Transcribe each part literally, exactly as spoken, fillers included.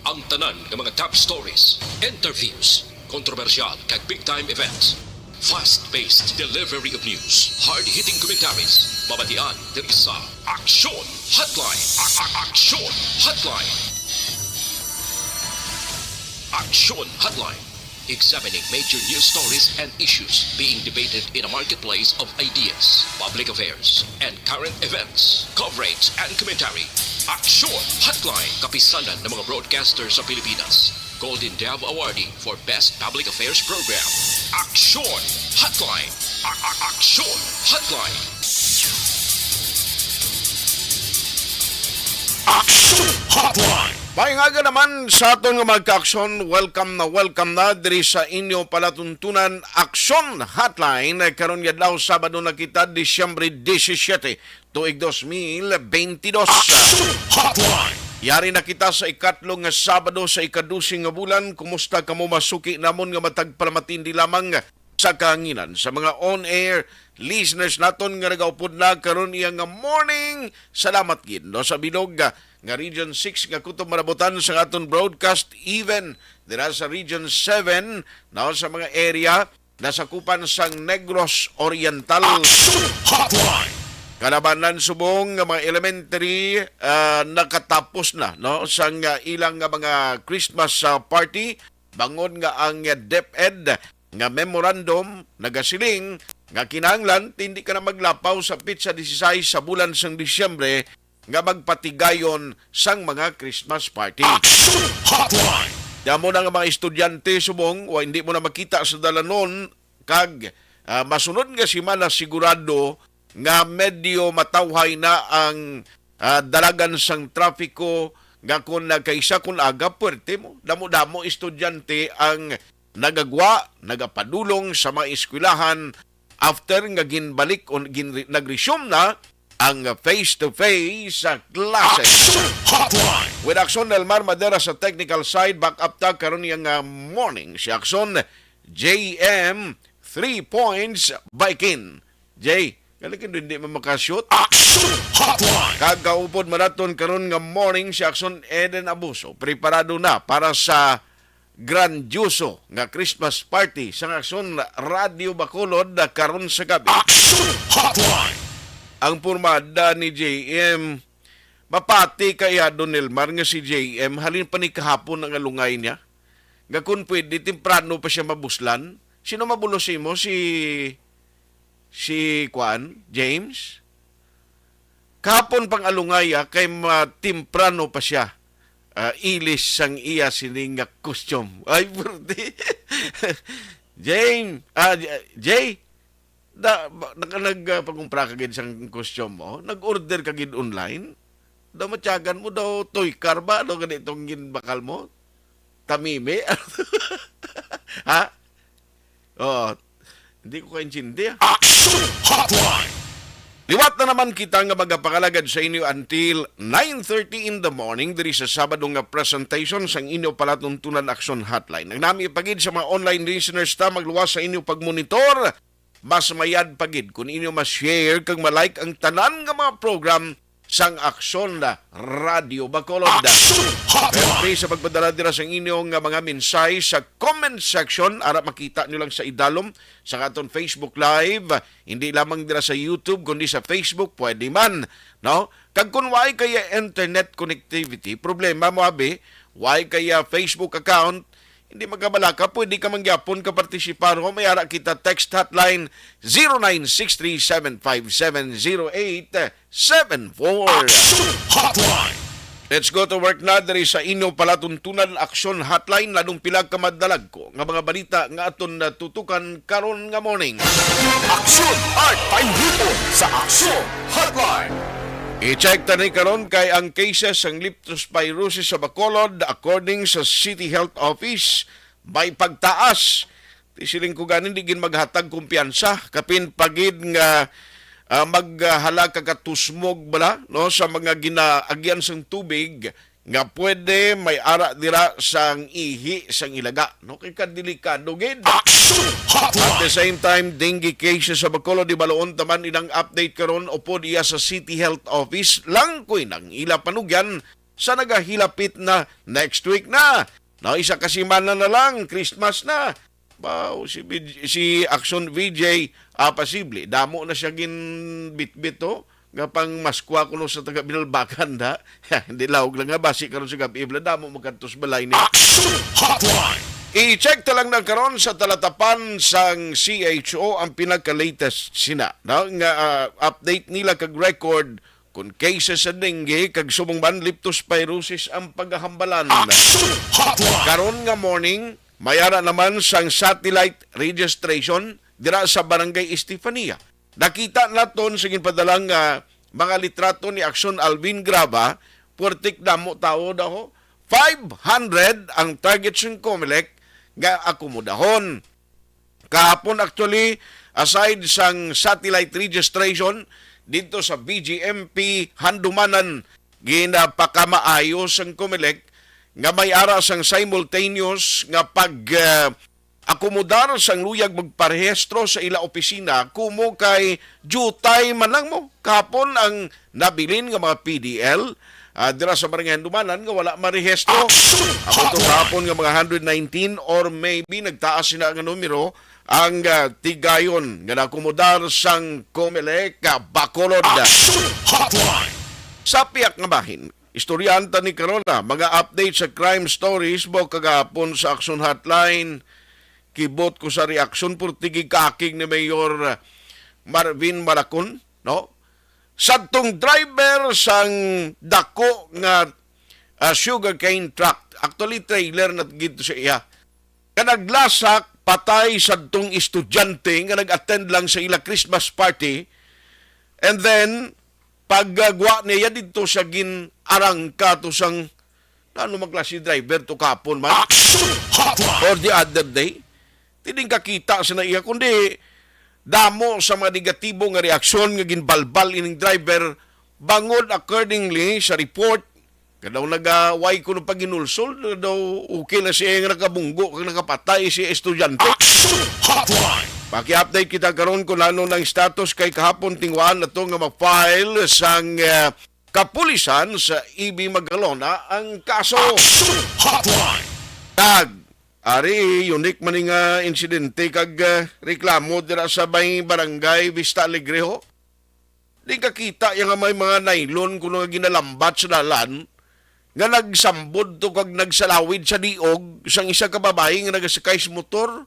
Ang tanan nga mga top stories, interviews, kontrobersyal kag big time events. Fast-paced delivery of news, hard-hitting commentaries, mabatian diri sa Aksyon Hotline. A- a- Aksyon Hotline. Aksyon Hotline. Examining major news stories and issues being debated in a marketplace of ideas, public affairs, and current events. Coverage and commentary. Aksyon Hotline. Kapisanan ng mga broadcaster sa Pilipinas. Golden Dove Awardee for Best Public Affairs Program. Aksyon Hotline. A- a- Aksyon Hotline. Aksyon Hotline. May nga naman sa aton nga mga kaaksyon, welcome na welcome na diri sa inyo palatuntunan Aksyon Hotline. Karon nga adlaw, Sabado na kita, Disyembre disisiete, tuig dos mil bentidós. Aksyon Hotline. Yari na kita sa ikatlo nga Sabado sa ikadose nga bulan. Kumusta kamo, masuki namon nga matag palamatindi lamang sa kahanginan, sa mga on-air listeners naton nga nagaupod na karon iya nga morning. Salamat gid, no, sa bilog, ah, nga Region six nga kutob marabutan sa aton broadcast, even dira sa Region seven, no, sa mga area nasakupan sang Negros Oriental. Action Hotline. Kalabanan subong nga mga elementary, ah, nakatapos na, no, sang, ah, ilang nga mga Christmas, ah, party, bangod nga ang, ah, DepEd nga memorandum nagasiling nga kinahanglan hindi ka na maglapaw sa petsa disisais sa bulan sang Disyembre nga magpatigayon sang mga Christmas party. Action Hotline. Damo na nga mga estudyante subong wa hindi mo na makita sa dalanon, kag, ah, masunod nga semana sigurado nga medyo matawhay na ang, ah, dalagan sang trapiko, nga kon nagkaisa kon aga puwerte mo, damo-damo estudyante ang nagagwa, nagapadulong sa mga eskwelahan after nga ginbalik o gin-, nag-resume na ang face-to-face sa klase. Action Hotline. With Action Nelmar Madera sa technical side, back up ta karon niya nga morning si Action J M, three points by Kin. Jay, kani kin hindi man makashoot. Action Hotline. Kag kaupod maraton karon nga morning si Action Eden Abuso. Preparado na para sa grandioso nga Christmas party sang Aksyon Radyo Bacolod karon sa gabi. Action Hotline. Ang pormada ni J M, mapati kaya Don Elmar nga si J M, halin pa ni kahapon ang alungay niya. Nga kung pwede, temprano pa siya mabuslan. Sino mabulos imo? Si, si kuan, James? Kahapon pang alungay, ah, kay matemprano pa siya, ah, ilis sang iya sining nga costume. Ay, pwerte. Jane, ah, J-, Jay, da, ba, naka-, nag, ah, pagkumpra ka gid sang costume mo? Nag-order ka gid online? Daw matyagan mo daw toy car ba? Ano gani itong ginbakal mo? Tamimi? Ha? Oo. Hindi ko kaintindi, ah. Action Hotline! Liwat na naman kita nga magapangalagad sa inyo until nine thirty in the morning diri sa Sabado nga presentation sang inyo palatuntunan Action Hotline. Ang nami pagid sa mga online listeners ta, magluwas sa inyo pagmonitor. Mas mayad pagid kung inyo ma-share kag ma-like ang tanan nga mga program sang Aksyon na Radyo Bacolod. Action Hotline! Pwerte sa pagpadala dira sang inyo nga mga mensahe sa comment section. Ara, makita nyo lang sa idalom sa aton Facebook Live. Hindi lamang dira sa YouTube, kundi sa Facebook, pwede man, no? Kag kung waay kaya internet connectivity, problema mo, abi, waay kaya Facebook account, hindi magkabalaka, pwede ka mangyapon ka partisipar. May ara kita text hotline, zero nine six three seven five seven zero eight seven four. Action Hotline! Let's go to work na diri sa inyo palatuntunan Aksyon Hotline. Ladong pila ka madalagko nga mga balita nga aton natutukan karon nga morning. Aksyon at paihipon sa Aksyon Hotline. I-check tani karon kay ang cases sang leptospirosis sa Bacolod, according sa City Health Office, may pagtaas. Ti siling ko ganin, di gid maghatag kumpiyansa. Kapin pagid nga, ah, maghala ka katusmog bala, no, sa mga ginaagyan sang tubig nga pwede may ara dira sang ihi sang ilaga, no? Kay kadelikado gid. Action Hotline! At the same time, dengue cases sa Bacolod, di baloon taman ilang update karon, upod iya sa City Health Office, langkoy nang ila panugyan sa nagahilapit na next week na. No, isa ka semana na lang, Christmas na. Baw, si V J, si Action V J, ah, posible. Damo na siya ginbitbit, oh. Nga pang Maskwa kuno sa taga Binalbagan, da. Hindi laog lang nga, basi karon sa gabi, ibla damo magkantos balay ni. Action Hotline! I-check ta lang na karon sa talatapan sang C H O ang pinaka-latest sina, no? Nga, ah, update nila kag record kung cases sa dengue kag subong man leptospirosis ang paghahambalan. Action Hotline! Karon nga morning, may ara naman sang satellite registration dira sa Barangay Estefania. Nakita naton sa ginpadala nga mga litrato ni Action Alvin Graba, puwertik damo tawo daw. Five hundred ang target sang Comelec nga akomodahon. Kahapon, actually, aside sang satellite registration dito sa B G M P Handumanan, ginapakamaayo sang Comelec nga may ara sang simultaneous nga pag, ah, akomodar sang luyag magparehistro sa ila opisina, kumo kay diutay man lang mo. Kahapon ang nabilin nga mga P D L, ah, dira sa Barangay Handumanan nga wala marehistro. Ako to kahapon nga mga hundred nineteen or maybe nagtaas sina nga numero ang, ah, tigayon nga naakomodar sang Comelec, ah, Bacolod. Action Hotline! Sa piyak nga bahin, istoryahan ta ni karon na mga update sa crime stories mo kagahapon sa Action Hotline. Kibot ko sa reaksyon, purti gikakig ni Mayor Marvin Malacon, no? Sadtong driver sang dako nga, ah, sugarcane truck, actually trailer na gid to sa iya, nga naglasak patay sadtong estudyante nga nag-attend lang sa ila Christmas party, and then pagagwa niya dito sa gin-arangka to sang, ano man klase driver to kahapon man? Action Hotline! Or the other day, di din kakita sa naiya, kundi damo sa mga negatibo nga reaksyon nga ginbalbal ining driver, bangod accordingly sa report, kadaw nagaway ko ng paginulsol, daw okay na siya nga nakabunggo kag nakapatay si estudyante. Action Hotline! Paki-update kita karon kung ano nang status kay kahapon tingwaan na to nga ma-file sang, eh, kapulisan sa E B Magalona ang kaso. Action Hotline! Tag, ari, unique man ni nga insidente kag, eh, reklamo dira sa may barangay Vista Alegre, ho. Di kakita ya nga may mga nylon kuno nga ginalambat sa dalan nga nagsambod to kag nagsalawid sa diog sang isa ka babayi nga nagasakay sa motor.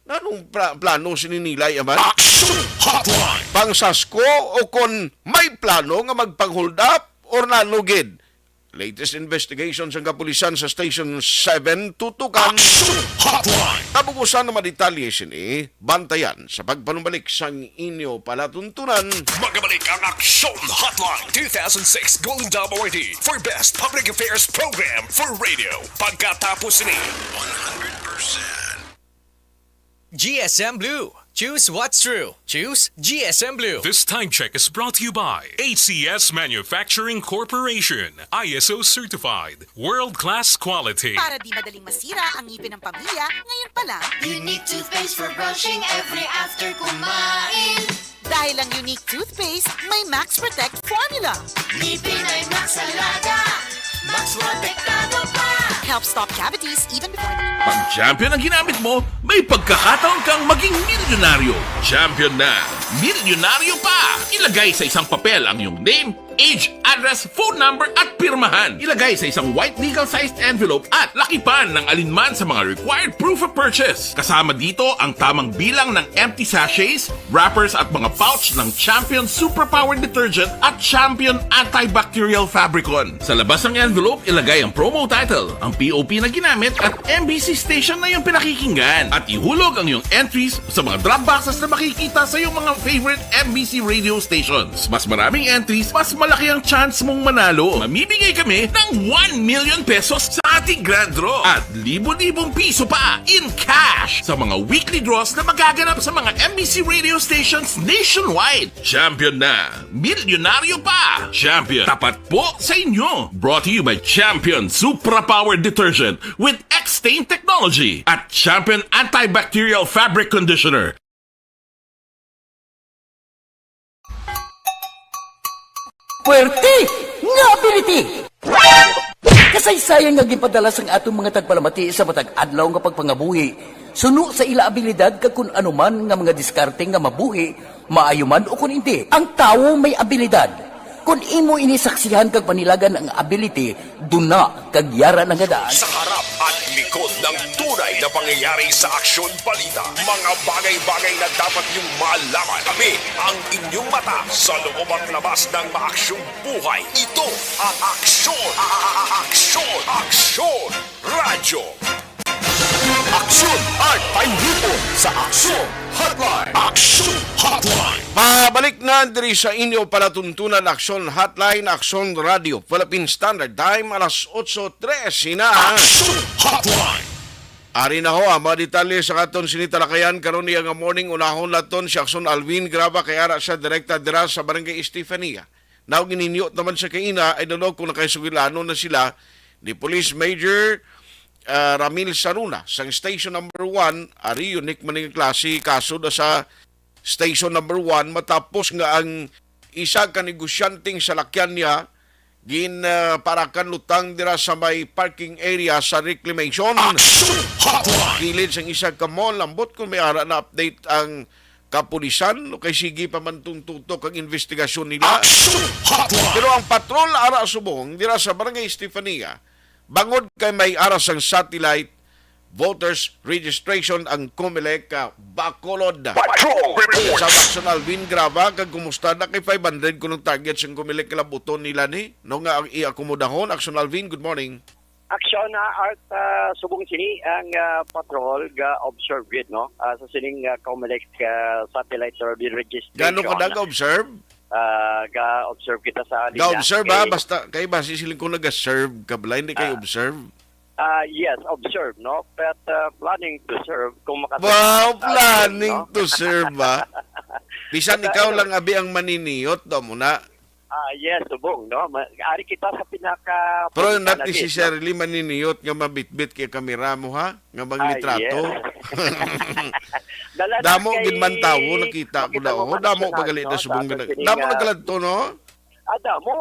Nanong pra-, plano sini nila, ya man? Action Hotline! Pang sasko o kon may plano nga magpang-hold up or nano gid? Latest investigation sang kapulisan sa Station seven tutukan. Action Hotline! Kabug-usan nga mga detalye sini, bantayan sa pagpanumbalik sang inyo palatuntunan. Magabalik ang Action Hotline two thousand six Golden Dome Awardee for Best Public Affairs Program for Radio. Pagkatapos ni one hundred percent G S M Blue. Choose what's true. Choose G S M Blue. This time check is brought to you by A C S Manufacturing Corporation, I S O certified, world-class quality. Para di madaling masira ang ngipin ng pamilya, ngayon pa lang. Unique toothpaste for brushing every after kumain. Dahil ang Unique toothpaste may Max Protect formula. Ngipin ay Max Alaga, Max Protektado pa. Help stop cavities even before. Pag Champion ang ginamit mo, may pagkakataon kang maging milyonaryo. Champion na, milyonaryo pa! Ilagay sa isang papel ang iyong name, age, address, phone number, at pirmahan. Ilagay sa isang white legal-sized envelope at lakipan ng alinman sa mga required proof of purchase. Kasama dito ang tamang bilang ng empty sachets, wrappers, at mga pouch ng Champion Superpower Detergent at Champion Antibacterial Fabricon. Sa labas ng envelope, ilagay ang promo title, ang P O P na ginamit, at M B C station na iyong pinakikinggan. At ihulog ang iyong entries sa mga drop boxes na makikita sa iyong mga favorite M B C radio stations. Mas maraming entries, mas malaki ang chance mong manalo. Mamimigay kami ng one million pesos sa ating grand draw at libo-libong piso pa in cash sa mga weekly draws na magaganap sa mga M B C radio stations nationwide. Champion na, milyonaryo pa! Champion, tapat po sa inyo. Brought to you by Champion Supra Power Detergent with X-Stain Technology at Champion Antibacterial Fabric Conditioner. Puwerte nga ability! Kasaysayan nga ginpadala sang aton mga tagpalamati sa matag adlaw nga pagpangabuhi, suno sa ila abilidad kag kun ano man nga mga diskarte nga mabuhi, maayo man o kun indi. Ang tawo may abilidad. Kun imo ini saksihan kag panilagan ang ability, duna kag yara na nga daan. Sa harap at likod ng tunay na pangyayari sa aksyon balita, mga bagay-bagay na dapat niyong malaman. Kami ang inyong mata sa loob at labas ng maaksyong buhay. Ito ang aksyon, a- a- a- aksyon, aksyon, radyo. Aksyon at paihipon sa Aksyon Hotline. Aksyon Hotline. Pabalik na diri sa inyo palatuntunan, Aksyon Hotline, Aksyon Radio, Philippine Standard Time, alas otso tres na. Aksyon Hotline. Ari na ho ang mga detalye sa aton sini talakayan karon niya nga morning. Unahon naton si Aksyon Alvin Graba kay ara siya direkta dira sa Barangay Estefania. Now, gininyo naman sa kaina, I don't know kung nakaisugilanon na sila ni Police Major, ah, Ramil Saruna sang Station Number One. Ari, unique man nga klase kaso da sa Station Number One matapos nga ang isa ka negosyanteng salakyan niya gin, ah, parakan lutang dira sa may parking area sa Reclamation. Action Hotline! Kilid sang isa ka mall, ambot kung may ara na update ang kapulisan, o kay sige pa man tong tutok ang investigasyon nila. Action Hotline! Pero ang patrol ara subong dira sa Barangay Estefania, bangod kay may ara sang satellite voters registration ang Comelec, ah, Bacolod. Patrol report! Sa Aksyon Alvin Graba, kag kumusta na kay five hundred kunong target sang Comelec kalabuton nila ni? No nga ang iakomodahon, Aksyon Alvin, good morning. Aksyon na Art, ah, subong sini ang, ah, patrol ga observe gid, no? Ah, sa sining, ah, Comelec, ah, satellite survey registration. Gano ka ga-observe? Ah, ga-observe kita sa linya. Ga-observe, ha? Eh, basta kay basi siling ko naga-serve ka bala, hindi kay Ah. observe. Ah, yes, observe, no? But, ah, planning to serve kung makatapos. Wow, ah, planning no? to serve, ha? Bisan Basta ikaw anyway. lang abi ang maniniyot, do mo na. Ah, yes, subong, no? Ma-, ari kita sa pinaka Pero pinaka not lagi, no? necessarily maniniyot nga mabitbit kay kamera mo, ha? Nga Ah, manglitrato. yes. Dala na Damo kay gid man tawo, nakita ko makita daw. mo Oh, man damo sila, pagali no? na subong Sa gana-, sining, damo ah, nagkaladto, no? Ah, damo.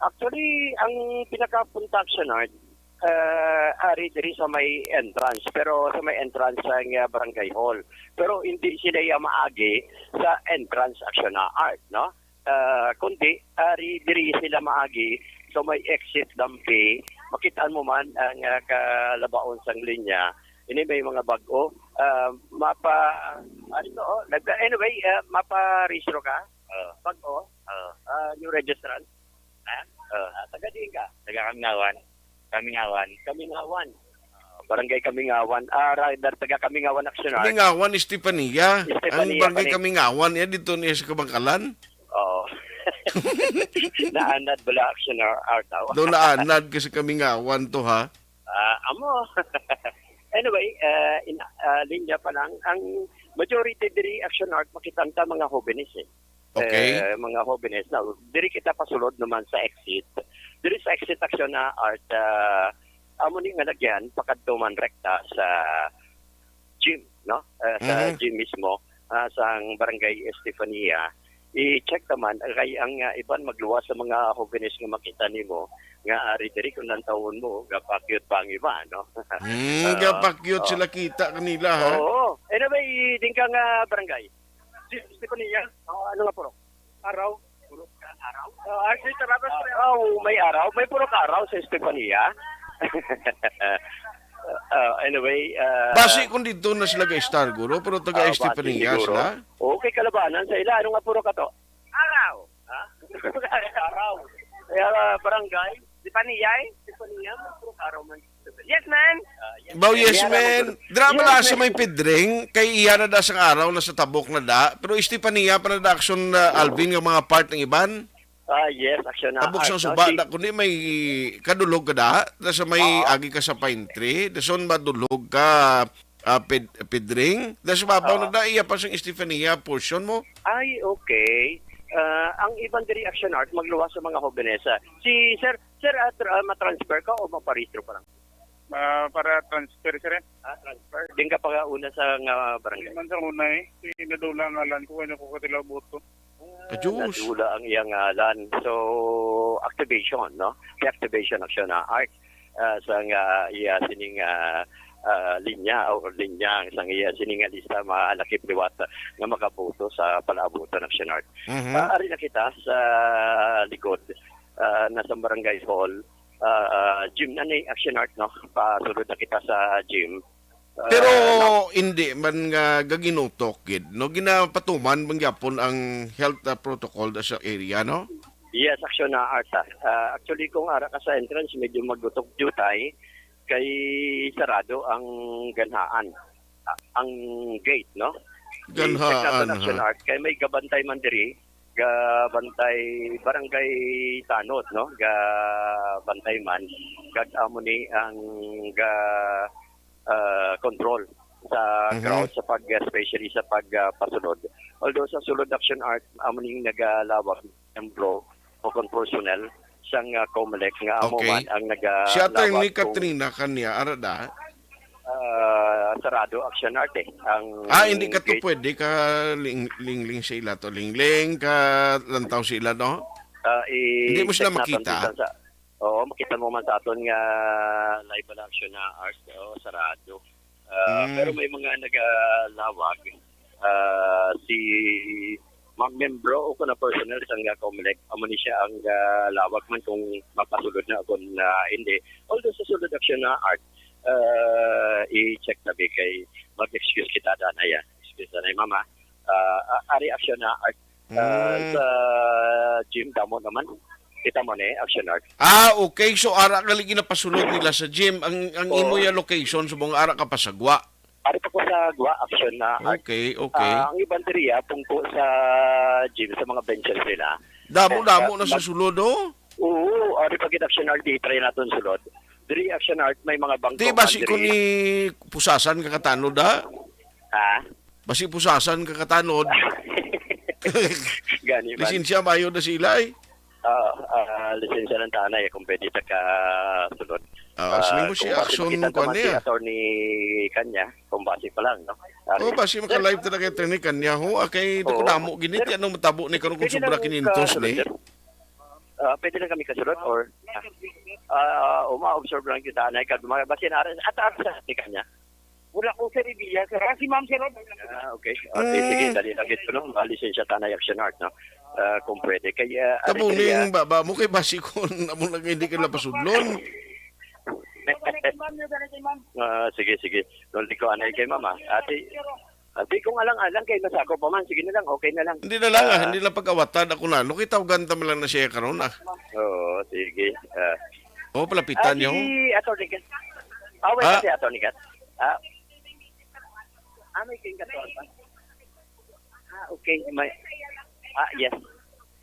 Actually, ang pinakapunta action art, ah, ari diri sa may entrance, pero sa may entrance sa nga barangay hall. Pero hindi sila iya maagi sa entrance action na art, no? Ah, kundi ari diri sila maagi sa may exit dampi, makitaan mo man ang, ah, kalabaon sang linya. Ini may mga bag-o, ah, mapa, ano to, oh, nag-, anyway, ah, mapa-rehistro ka? Oo. Bag-o? Oo. Ah, new registrant? Ha? Oo. Ah, taga diin ka? Taga Kamingawan. Kamingawan. Kamingawan. Ah, Barangay Kamingawan. Ah, ra-, dar-, taga Kamingawan Action Art. Kamingawan, Estefania. Estefania, Ang Barangay Pani- Kamingawan, eh, dito niya sa Kabangkalan. Oo. Naanad bala Action Art, aw. Daw naanad ka sa Kamingawan to, ha? Ah, amo. Anyway, ah, in, ah, linya pa lang, ang majority diri Action Art, makitang ta mga hobenes, eh. Okay. Eh, mga hobenes na diri kita pasulod naman sa exit. Diri sa exit Action na Art, ah, amo ni nga lagyan, pakadto man rekta sa gym, no? Ah, sa Mhm. gym mismo, ah, sang Barangay Estefania. I-check naman, kay ang, ah, iban magluwas sa mga hobenes nga makita nimo, nga ari diri kung lantawon mo, gapakyut pa ang iba, no? Hmm, Ah, gapakyut oh. sila kita kanila, ha? Oo. Anyway, din ka nga barangay. Si Estefania, oh, ano nga purok? Araw. Purok ka araw? Oh, actually, tarabas pa yan. Oh, may araw. May purok araw sa Estefania. Uh, anyway, uh, Basi kung dito na sila ga-star, guro, pero taga ah, basi Estefania siguro. sila? Okay, kalabanan sa ila. Ano nga purok ka to? Araw. Ha? Araw. Kaya, uh, barangay? Di pa niya eh? Di pa niya? Araw man. Yes, man. Ah, yes, Baw, yes, man. Dira bala sa may Pidring, kay iya na da sang araw na sa tabok na da. Pero Estefania pa na da action, uh, Alvin, nga mga part ng iban. Ah, yes, action na. Tabok sang suba da, kundi may kadulog ka da. Da sa may agi ka sa Pine Tree. Da son madulog ka, ah, Pid-, Pidring. Da sa babaw na da, iya pa sang Estefania portion mo. Ay, okay. Ah, ang iban diri action art, magluwas sa mga hobenes. Ah, si Sir, Sir, ah, tra-, ah, matransfer ka o maparehistro pa lang? Ah, para transfer, sir, eh. Ah, transfer. Din ka pa una sa nga barangay? Di man sa una, eh. Si Nadula ang ngalan ko, kaya ko katilaw boto. Kajus. Nadula ang iyang ngalan. So, activation, no? Kay activation action na art. ah, sang, ah, iya sining, ah, ah, linya o linya sang iya sining nga lista, mga lakip liwat nga makaboto sa palaabuton, Action Art. Mhm. Ah, ari na kita sa likod, ah, na sa Barangay Hall. Ah, ah, gym na ni, Action Art, no? Pasulod na kita sa gym. Ah, Pero na- hindi man nga gaginutok gid, no? Ginapatuman man gyapon ang health, ah, protocol da sa area, no? Yes, Action Art, ah. Ah, actually, kung ara ka sa entrance, medyo magutok jutay kay sarado ang ganhaan, ah, ang gate, no? I-check naton, Ganhaan, Action ha? Art, kay may gabantay man diri, gabantay Barangay Tanod, no? Gabantay man, kag amo ni ang ga, ah, control sa Mhm. crowd, sa pag, especially sa pag, ah, pasulod. Although sa sulod, Action Art, amo ning nagalawag membro o kon personnel sang, ah, Comelec nga amo Okay. man ang nagalawag Attorney kung, Katrina kanya, ara da? Ah, sarado, Action Art, eh. Ang Ah, hindi ka to gate pwede ka ling-, lingling sa ila to. Lingling ka, lantaw sa ila, no? Ah, Hindi mo sila i-check naton makita? bisan sa, oo, makita mo man sa aton nga live pala, Action Art, oo, sarado. Ah, Mm. Pero may mga nagalawag, ah, si mga membro o kon personnel sang, ah, Comelec, amo ni siya ang, ah, lawag man kung mapasulod na o kon, ah, hindi. Although sa sulod, Action Art, ah, i-check na bi kay mag-excuse kita, danay, ah. Excuse, danay, mama. Ah, ah, ari, Action Art, ah, Mm. sa gym, damo naman. Kita mo ni, Action Art. Ah, okay. So, ara gali ginapasulod nila sa gym. Ang, ang Oo. imo ya location, subong ara ka pa sa gwa. Ari pa ko sa gwa, Action Art. Okay, okay. Ah, ang iban diri, ah, pungko sa gym, sa mga benches nila. Damo-damo Eh, na sa mag- sulod, oh. Oo, ari pa gid, Action Art, i-try naton sulod. Diri, Action Art, may mga bangko Di ba man si diri. Kuni pusasan ka katanod, ha? Ha? Basi pusasan ka katanod. Gani man. Lisensya, mayo na sila, eh. Ah, ah, lisensya lang tanay kung pwede ta ka sulod. Ah, Ah, sino mo si kung basi Action makita ta kuan man si niya? Attorney kanya, kung basi pa lang, no? Ari. Oh, basi Sir? Maka-live talaga attorney kanya ho. Ah, kay Oo. dako damo gini, Sir, ti anong matabo ni karon kung pwede sobra lang kinintos kasulod, ni? Sir? Ah, pwede lang kami kasulod or, ah, o ma-observe lang kita na ikaw, basi na, at, at sa kanya. Wala ko, sir, ideya, sir. Ah, si ma'am, sir, oh. Ah, okay. Ah, sige, Mm. sige, dali lang ito, no? Ah, lisensya tanay, Action Art, no? Ah, kung pwede. Kay, ah, ari, Tabuning kaya baba mo kay basi kon amo lang hindi ka napasudlon. Ma'am, yung gano'n kay ma'am. Ah, sige, sige. Nung di ko anay kay mama. Ate, ate, kung alang-alang kay masako pa man, sige na lang, okay na lang. Hindi na lang, ah, Ah. hindi lang pag-awatan ako na. Lukitaw ganta man lang na siya karon, ah. Oo, sige. Ah. Oh, palapitan Ah, niyo. Si Attorney Kat. Ah, wait, Ah. si Attorney Kat. Ah. Ah, may king Kat. Ah, okay. May, ah, yes.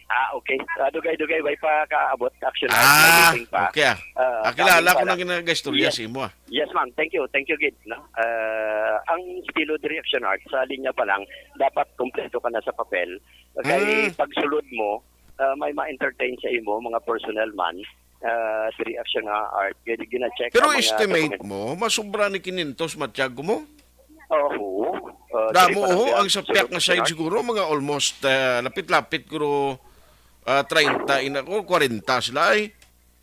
Ah, okay. Ah, dugay-dugay, way pa kaabot. Action Art, Ah, may meeting pa. okay, ah. Ah, Ah, kilala coming ko pa na lang. ginagastorya Yes. sa imo, ah. Yes, ma'am. Thank you. Thank you, gid, no? Ah, ang estilo diri, Action Art, sa linya pa lang, dapat kompleto ka na sa papel. Kay Mm. pagsulod mo, ah, may ma-entertain sa imo, mga personnel man, ah, diri, Action Art. Kaya gina-check Pero ang mga estimate dokumento. mo, masubra ni kinyentos matyago mo? Oo. Ah, Damo, diri pa lang ho, ang sa sulod, piyak nga Action side Art. siguro, mga almost, ah, lapit-lapit, guro, ah, treinta, ina ko, kwarenta sila, ay.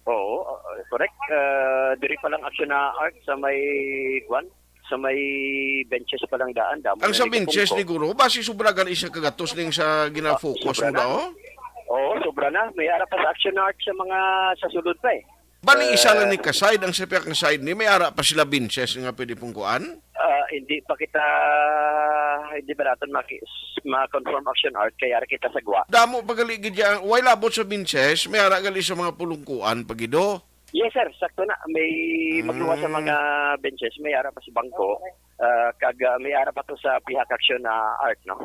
Oo, ah, correct. Ah, diri pa lang, Action Art, sa may, kwan, sa may benches pa lang daan, damo Ang na sa ni benches kapungko. ni guro, basi sobra gali siya kagatos ning sa Ah, gina-focus sobra mo na. daw? Oo, sobra na. May ara pa sa Action Art sa mga sa sulod pa eh. Bali, isa lang Ah, ni ka side, ang sa piyak nga side ni, may ara pa sila benches nga pwede pungkuan? Ah, hindi pa kita, hindi pa natin maki-, ma-confirm, Action Art, kaya ara kita sa gwa. Damo pa gali gid ya, way labot sa benches, may ara gali sa mga pulungkuan pa gid, oh. Yes, sir. Sakto na. May magluwas sa Mm. mga benches. May ara pa sa bangko. Ah, kag, ah, may ara pa to sa pihak Action Art, no?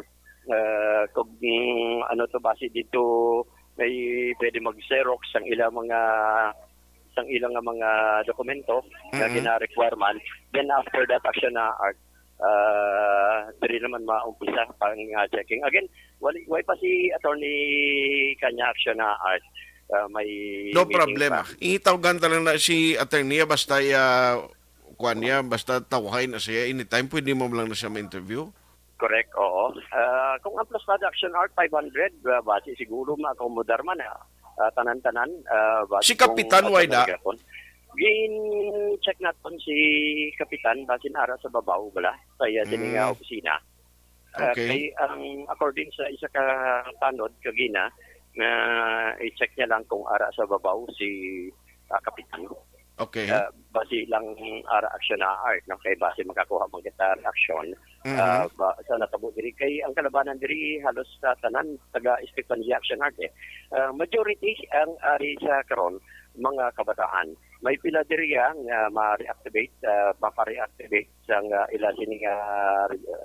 Ah, kung, mm, ano to, base dito, may pwede mag-xerox ang ilang mga, sang ilang nga mga dokumento nga Mm. gina-requirement. Then after that, Action Art, ah, diri naman maumpisa pang, ah, checking. Again, wali, way pa si Attorney kanya, Action Art. Ah, may No meeting problem, pa. ah. Itawgan ta lang na si attorney, basta, ah, kuwan niya, basta tawhay na siya anytime, pwede mo lang na siya ma-interview? Correct, oo. Ah, kung ang plus production art, five hundred, ah, basi siguro ma-accommodar man, ah, ah, tanan-tanan, ah, basi Si kung Kapitan, wala. Gapon. Gin-check naton si Kapitan, basin ara sa babaw bala, sa iya sini nga Hmm. opisina. Ah, Okay. Kay ang, according sa isa ka tanod kagina, na i-check niya lang kung ara sa babaw si, ah, Kapitan. Okay. Ah, basi lang ara action na art, no? Kay basi makakuha man kita action. Mhm. Ah, ba, sa natabo diri, kay ang kalabanan diri halos sa tanan taga Estefania Action Art, eh. Ah, majority ang ari sa karon, mga kabataan. May pila diri nga ma-reactivate, ah, mapa-reactivate sang, ah, ila sini nga,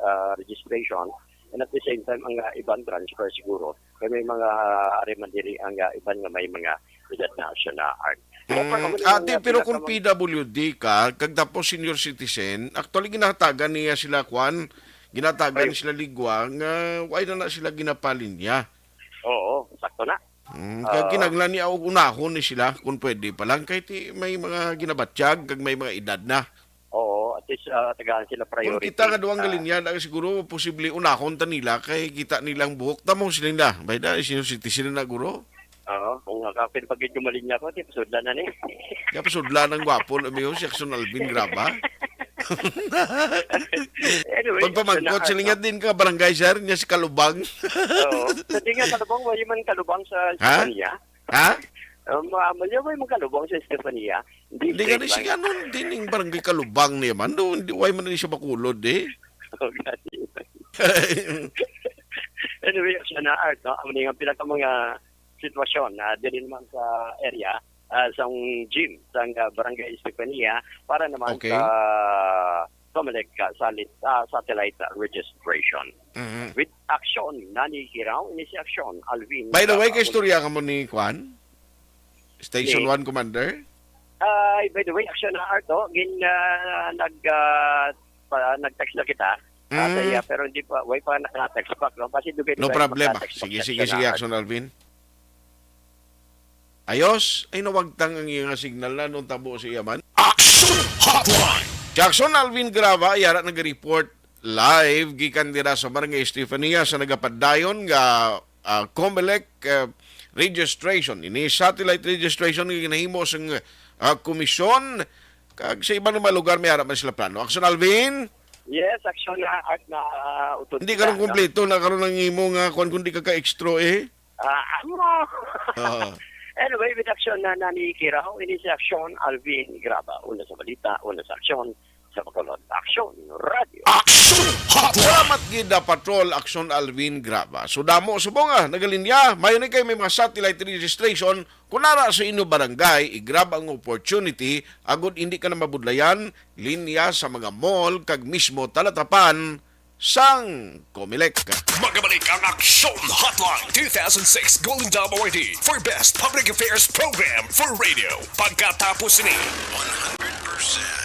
ah, registration. And at the same time, ang, ah, iban transfer siguro. Kay may mga, ah, ari man diri ang, ah, iban nga may mga edad na siya na art. So, Mm, pag ako ati, lang pero kung pinaka- P W D ka, kag tapos senior citizen, actually ginahatagan niya sila, kwan, ginahatagan Ay. sila ligwa, nga why na na sila ginapalinya? Oo, sakto na. Mm, kag Ah. kinahanglan niya og unahon ni sila, kung pwede pa lang, kay ti may mga ginabatyag, kag may mga edad na. Oo, at least, ah, tagaan sila Kung priority. kita nga duwang Ah. galinya, na siguro posible unahon ta nila, kay kita nilang buhok. Tamo sila na, bay da, senior citizen na guro. Oo, kung nakapil pag medyo malinya ko, di, pasudlan na ni. Kaya pasudlan ang gwapo na miyo, si Action Alvin Graba. Anyway, Pagpamangkot, so, sila nga na-, din ka barangay, sir, niya si Kalubang. Oo. Sa di nga Kalubang, wala man Kalubang sa Ha? Espanya. Ha? Um, ah, malya, wala man Kalubang sa Estefania. Hindi, Hindi gani lang. Sige, ano, hindi ning barangay Kalubang niya man. Do, hindi, why man ni siya makulod, eh? Oh, gani. Anyway, siya na art, no? Ang mga pila ka mga sitwasyon na diri naman sa area, ah, sa gym, sa, ah, Barangay Estefania, para naman Okay. sa Comelec, ah, salit-, ah, satellite registration. Mhm. With action, nani Kiraw, ini si action, Alvin. By the way, Rafael. Kay istorya ka mo ni Kwan? Station Ni? One Commander? Ay, by the way, action na art, oh. Gin, ah, nag, ah, pa, nag-text na kita. Ah, sa Mm. iya, pero hindi pa, way pa naka-text back, no? Kasi dugay No na problem, ah. magka-text back Sige, sa sige, action sige, na art. Action Alvin. Ayos, ay nawagtang ang iya nga signal na nung tabo sa iya man. Action Hotline! Si Action Alvin Graba, yara nag-report live gikan dira sa Barangay Estefania sa nagapadayon nga, ah, Comelec, ah, registration. Ini satellite registration nga ginahimo sang, ah, komisyon. Kag sa ibang mga lugar, may ara man sila plano. Action Alvin? Yes, action na art na, ah, utod Hindi kita, karon no? Kompleto na karon ang imo nga kwan kundi ka ka-extra, eh. Ah, amo. Oo. Anyway, with action na, nani Kiraw, ini si Action Alvin Graba. Una sa balita, una sa aksyon, sa Bacolod Action Radio. Action Hotline! Salamat gid na Patrol Action Alvin Graba. So damo subong, ah, nagalinya. Mayo ni kay may mga satellite registration. Kung nara sa inyo barangay, i-grab ang opportunity, agud hindi ka na mabudlayan, linya sa mga mall, kag mismo talatapan sang Comelec. Magabalik ang Aksyon Hotline two thousand six Golden Dome Awardee for Best Public Affairs Program for Radio. Pagkatapos ni one hundred percent.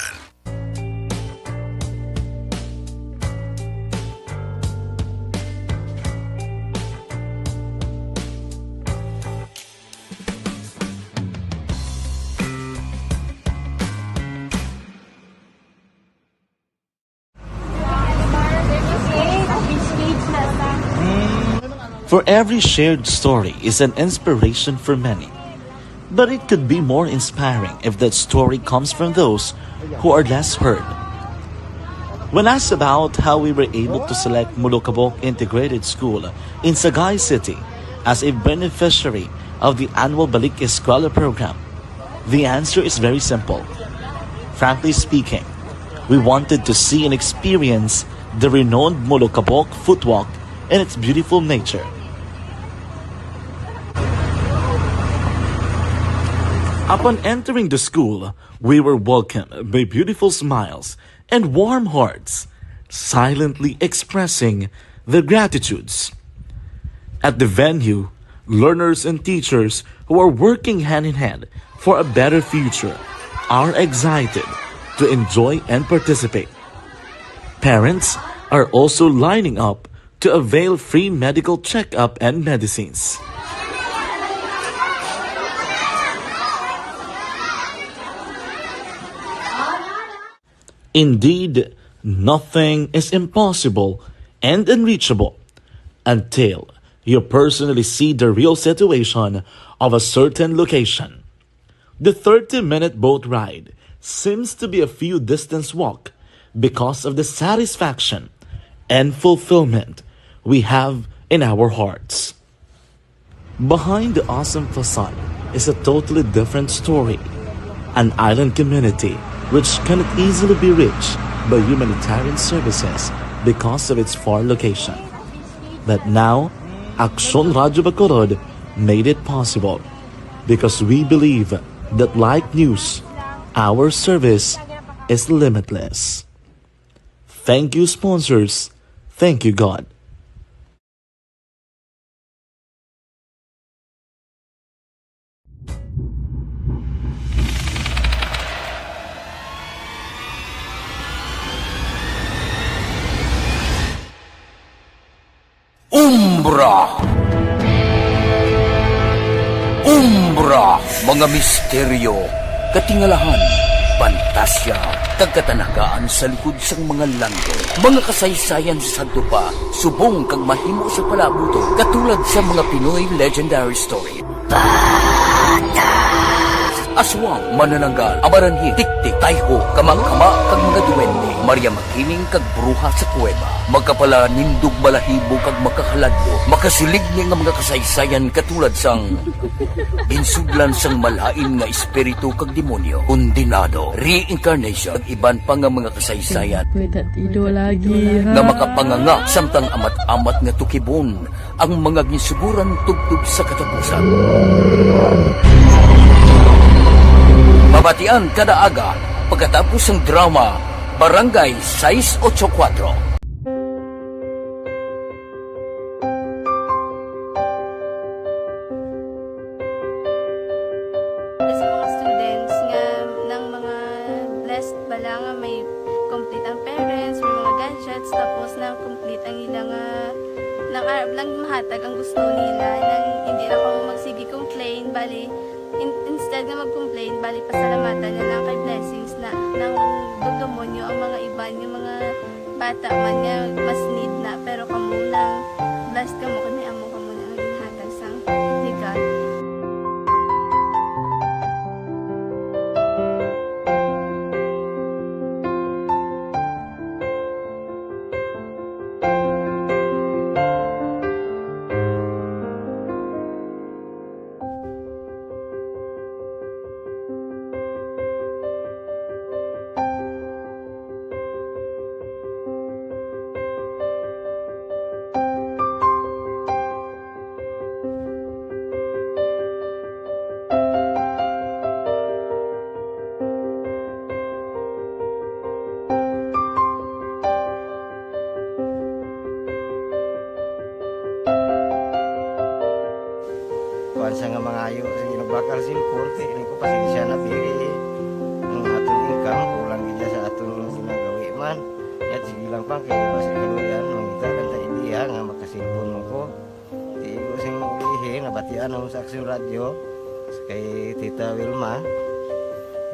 For every shared story is an inspiration for many. But it could be more inspiring if that story comes from those who are less heard. When asked about how we were able to select Molokabok Integrated School in Sagay City as a beneficiary of the annual Balik Eskwela program, the answer is very simple. Frankly speaking, we wanted to see and experience the renowned Molokabok Footwalk and its beautiful nature. Upon entering the school, we were welcomed by beautiful smiles and warm hearts, silently expressing their gratitudes. At the venue, learners and teachers who are working hand in hand for a better future are excited to enjoy and participate. Parents are also lining up to avail free medical checkup and medicines. Indeed, nothing is impossible and unreachable until you personally see the real situation of a certain location. The thirty-minute boat ride seems to be a few distance walk because of the satisfaction and fulfillment we have in our hearts. Behind the awesome facade is a totally different story. An island community which cannot easily be reached by humanitarian services because of its far location. But now, Aksyon Radyo Bacolod made it possible because we believe that, like news, our service is limitless. Thank you, sponsors. Thank you, God. Umbra. Umbra, mga misteryo, katingalahan, pantasya, kag katanagaan sa likod sang mga langit. Mga kasaysayan sa sadto pa, subong kag mahimo sa palabuton, katulad sa mga Pinoy legendary story. Aswang, manananggal, amaranhi, tiktik, tayho, kamangkama, kag mga duwende. Maria Makiling kag bruha sa kuweba. Makapalanindog balahibo kag makahaladlo. Makasiligni nga mga kasaysayan katulad sang ginsudlan sang malain nga espiritu kag demonyo, kondenado, reincarnation, kag iban pa nga mga kasaysayan May tatido lagi, ha? nga makapanganga samtang amat-amat nga tukibon ang mga ginsuguran tubtob sa katapusan. Mabatian kada aga pagkatapos sang drama Barangay sais ocho kuwatro. Sa mga students nga nang mga blessed bala nga may complete ang parents, may mga gadgets, tapos na complete ang ila nga nang arab lang mahatag ang gusto nila, nang hindi na kamo magsige complain, bali, in- instead nga mag-complain, bali, pasalamatan na lang kay blessings na nang dumdumonyo ang mga iban nga mga bata man nga mas need na, pero kamo lang, blessed kamo kay may amo kamo na nga ginhatag sang legal. Kuwan siya nga mangayo, sige, nagbakal cellphone, kay ini ko, pasensya na, biri. Ang aton income, kulang gid sa aton ginagawi man. Yat, sige lang pa, kay basi kaluyan, mangita lang ta ideya nga makasilpon mo ko. Tigo sing ulihi, nabatian ako sa Aksyon Radyo, kay Tita Wilma,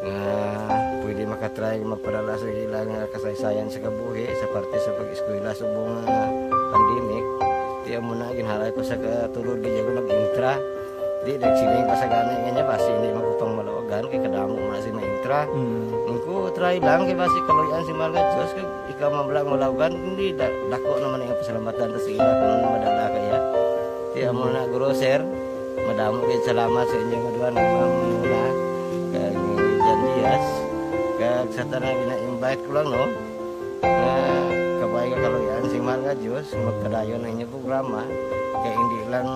nga pwede makatry magpadala sa ila nga kasaysayan sa kabuhi sa parte sa pag-eskwela subong nga pandemic. Ti amo na, ginhalay ko sa katulod, gid ako nag-intra. Di, nagsiling pa sa gani nga niya, basi hindi man ko pang malawagan, kay kadamo man na si maintra. Mm. Ang ko, try lang, kay basi kaluyan si mahal nga Diyos, kag ikaw man lang malawagan, hindi, da-, dako naman ang pasalamatan ta sa ila kung madala kaya. Ti amo na, guro, sir, madamo kayo salamat sa inyo nga duha nga mga muna, kag ni Jan Diaz, kag sa tanan gina-invite ko lang, no, nga kabay nga kaluyan si mahal nga Diyos, magpadayon ang inyong programa, kay hindi lang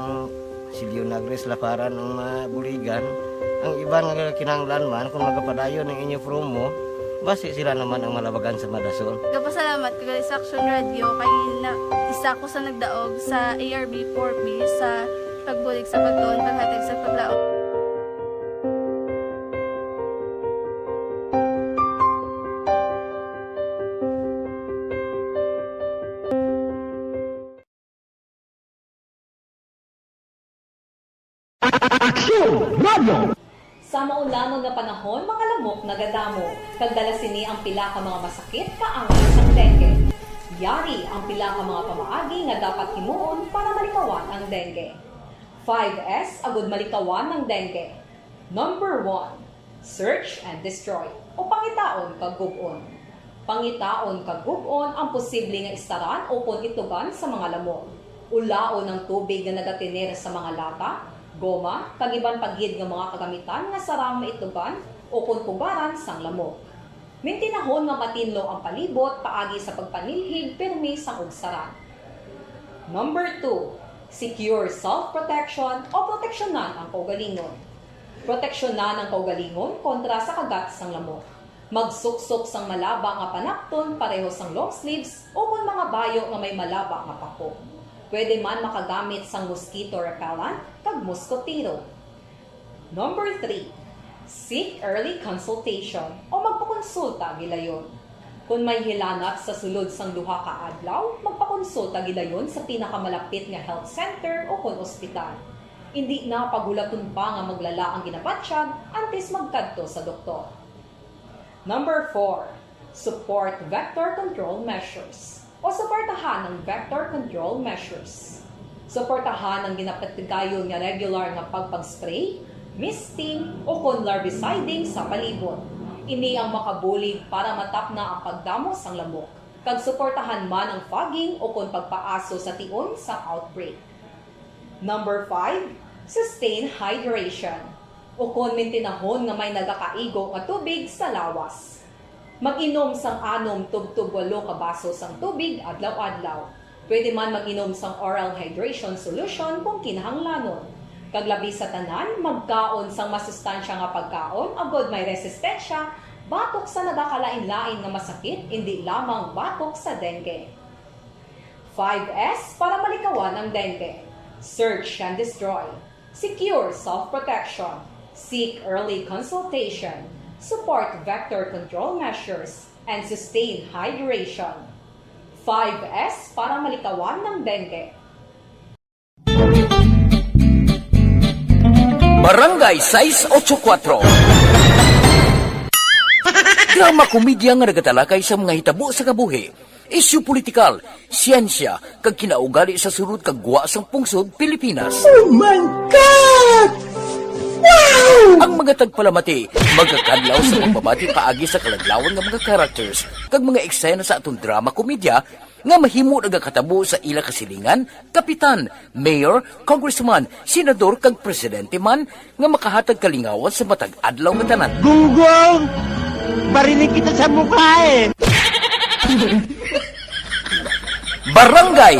si Leonagris Laparan ang mabuligan. Ang iban nga kinahanglan man, kung magapadayon ang inyo promo, basi sila naman ang malabagan sa madason. Gapasalamat ko gali sa Aksyon Radyo kay na, isa ko sa nagdaog sa A R B four B sa pagbulig sa pagtuon, paghatag sa paglaom. Aksyon Radio! Sa maulamon nga panahon, mga lamok nagadamo, kag dala sini ang pila ka mga masakit kaangay sang dengue. Yari ang pila ka mga pamaagi nga dapat himuon para malikawan ang dengue. Five S agud malikawan ang dengue. Number one, Search and destroy, o pangitaon kag gub-on. Pangitaon kag gub-on ang posible nga istaran ukon itugan sa mga lamok. Ulaon ang tubig nga nagatener sa mga lata, goma, kag iban pa gid nga mga kagamitan nga sarang maitugan ukon pugaran sang lamok. Mintinahon nga matinlo ang palibot paagi sa pagpanilhig pirmi sang ugsaran. Number two, secure self-protection o proteksyonan ang kaugalingon. Proteksyonan ang kaugalingon kontra sa kagat sang lamok. Magsuksok sang malaba nga panapton pareho sang long sleeves ukon mga bayo nga may malaba nga pako. Pwede man makagamit sang mosquito repellent kag moskotero. Number three, seek early consultation o magpakonsulta gilayon. Kon may hilanat sa sulod sang duha ka adlaw, magpakonsulta gilayon sa pinakamalapit nga health center ukon ospital. Indi na paghulaton pa nga maglala ang ginabatyag antes magkadto sa doktor. Number four, support vector control measures o suportahan ang vector control measures. Suportahan ang ginapatigayon nga regular nga pagpag-spray, misting, ukon larviciding sa palibot. Ini ang makabulig para matapna ang pagdamo sang lamok, kag suportahan man ang fogging ukon pagpaaso sa tion sang outbreak. Number five, sustain hydration. Ukon mintinahon nga may nagakaigo nga tubig sa lawas. Mag-inom sang anom tubtob walo ka baso sang tubig adlaw-adlaw. Pwede man mag-inom sang oral hydration solution kung kinahanglanon. Kag labi sa tanan, magkaon sang masustansya nga pagkaon agod may resistensya batok sa nagakalain-lain nga masakit, indi lamang batok sa dengue. Five S para malikawan ang dengue. Search and destroy. Secure self-protection. Seek early consultation. Support vector control measures. And sustain hydration. Five S para malikawan ang dengue. Barangay sais ocho kuwatro. Drama komedya nga nagatalakay sa mga hitabo sa kabuhi, isyu politikal, siyensya, kag kinaugali sa surot kag gwa sang pungsod Pilipinas. Oh my God! Wow! Ang mga tagpalamati magakadlaw sa pagpamati paagi sa kaladlawan nga mga characters kag mga eksena sa aton drama komedya nga mahimo nagakatabo sa ila kasilingan, kapitan, mayor, congressman, senador, kag presidente man nga makahatag kalingawan sa matag adlaw nga tanan. Gunggong! Bariling kita sa mukha eh! Barangay.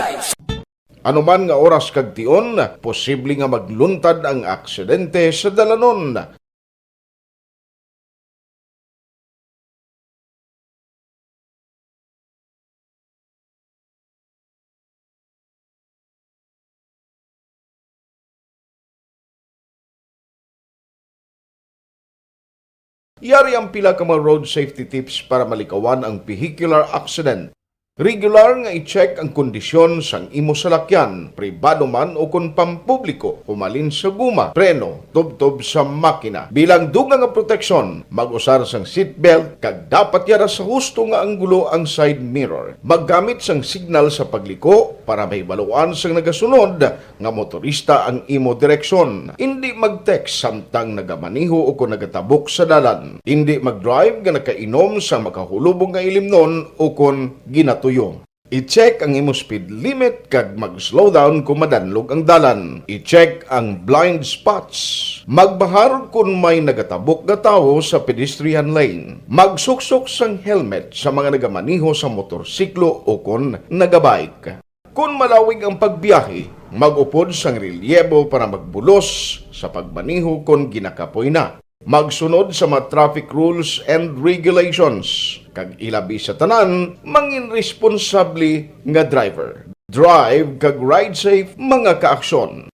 Anuman nga oras kag tion, posible nga magluntad ang aksidente sa dalanon. Yari ang pila ka mga road safety tips para malikawan ang vehicular accident. Regular nga i-check ang kondisyon sang imo salakyan, pribado man o kon pampubliko, humalin sa guma, preno, tubtob sa makina. Bilang dugang nga proteksyon, mag-usar sang seatbelt kag dapat yara sa husto nga anggulo ang side mirror. Maggamit sang signal sa pagliko para mahibaluan sang nagasunod nga motorista ang imo direksyon. Indi mag-text samtang nagamaneho o kon nagatabok sa dalan. Indi mag-drive nga nakainom sa makahulubog nga ilimnon o kon ginatuyo. I-check ang imo speed limit kag mag-slow down kon madanlog ang dalan. I-check ang blind spots. Magbahar kon may nagatabok nga tawo sa pedestrian lane. Magsuksok sang helmet sa mga nagamaneho sa motorsiklo o kon nagabike. Kon malawig ang pagbiyahe, mag-upod sang relyebo para magbulos sa pagmaneho kon ginakapoy na. Magsunod sa mga traffic rules and regulations, kag ilabi sa tanan, mangin responsable nga driver. Drive kag ride safe, mga kaaksyon.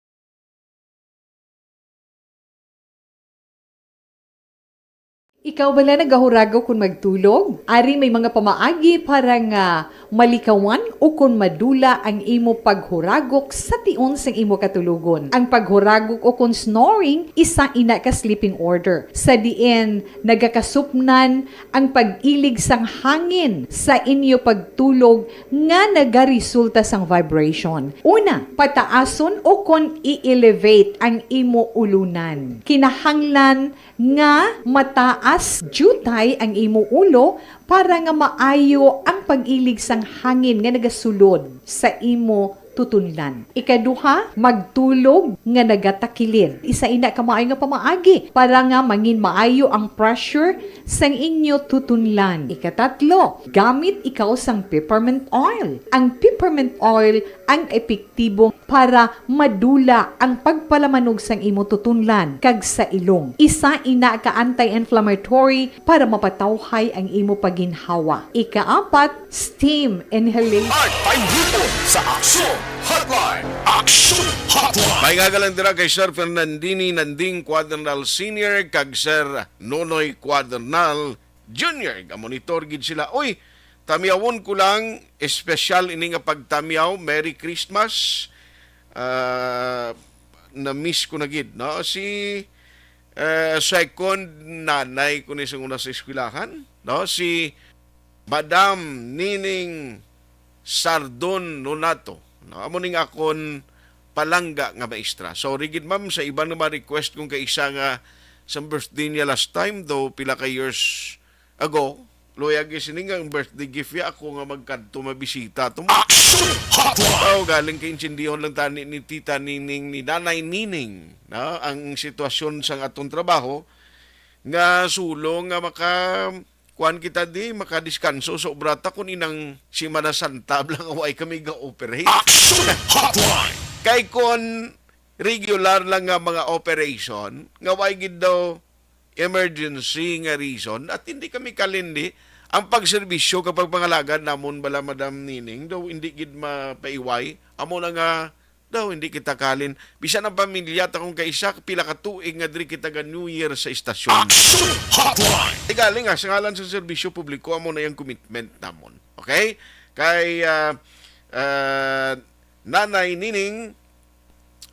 Ikaw bala nagahuragok kon magtulog? Ari may mga pamaagi para nga malikawan o kon madula ang imo paghuragok sa tion sang imo katulogon. Ang paghuragok o kon snoring, isa ina ka sleeping order, sa diin nagakasupnan ang pag-ilig sang hangin sa inyo pagtulog nga nagaresulta sang vibration. Una, pataason o kon i-elevate ang imo ulunan. Kinahanglan nga mataas diutay ang imo ulo para nga maayo ang pag-ilig sang hangin nga nagasulod sa imo tutunlan. Ikaduha, magtulog nga nagatakilid. Isa ina ka maayo nga pamaagi para nga mangin maayo ang pressure sang inyo tutunlan. Ikatatlo, gamit ikaw sang peppermint oil. Ang peppermint oil ang epektibo para madula ang pagpalamanog sang imo tutunlan kag sa ilong. Isa ina ka anti-inflammatory para mapatawhay ang imo paginhawa. Ikaapat, steam inhalation. At paihupon sa Aksyon Hotline. Aksyon Hotline. May nga lang dira kay Sir Fernandini Nanding Cuadernal Senior kag Sir Nonoy Cuadernal Junior. Ga-monitor gid sila. Uy, tamyawon ko lang, espesyal ini nga pagtamyaw. Merry Christmas. Ah, na-miss ko na gid, no? Si, eh, second nanay ko ni sa una sa eskwelahan, no? Si Madam Nining Sardon Nonato, no? Amo ning akon palangga nga maestra. Sorry gid, ma'am, sa iban nga ma-request kong kaisa nga sa birthday niya last time, though pila ka years ago, luyag sini nga ang birthday gift ya ako nga magkadto mabisita to. Action Hotline! Oh, galing kay intindihon lang tani ni Tita Nining, ni Nanay Nining, no? Ang sitwasyon sang aton trabaho nga sulo nga maka kuan kita di makadiskanso sa obra ta kun inang Semana Santa lang way kami ga-operate. Action Hotline! Kay kun regular lang nga mga operation, nga way gid daw emergency nga reason, at hindi kami kalindi ang pagserbisyo kag pagpangalagad namon bala, Madam Nining, daw hindi gid mapaiway. Amo na nga, daw hindi kita kalin. Bisan ang pamilya ta kung kaisa, pila ka tuig nga diri kita ga New Year sa istasyon. Action Hotline! Tigaling ha, sa ngalan sa serbisyo publiko, amo na yung commitment namon. Okay? Kay, ah, ah, Nanay Nining,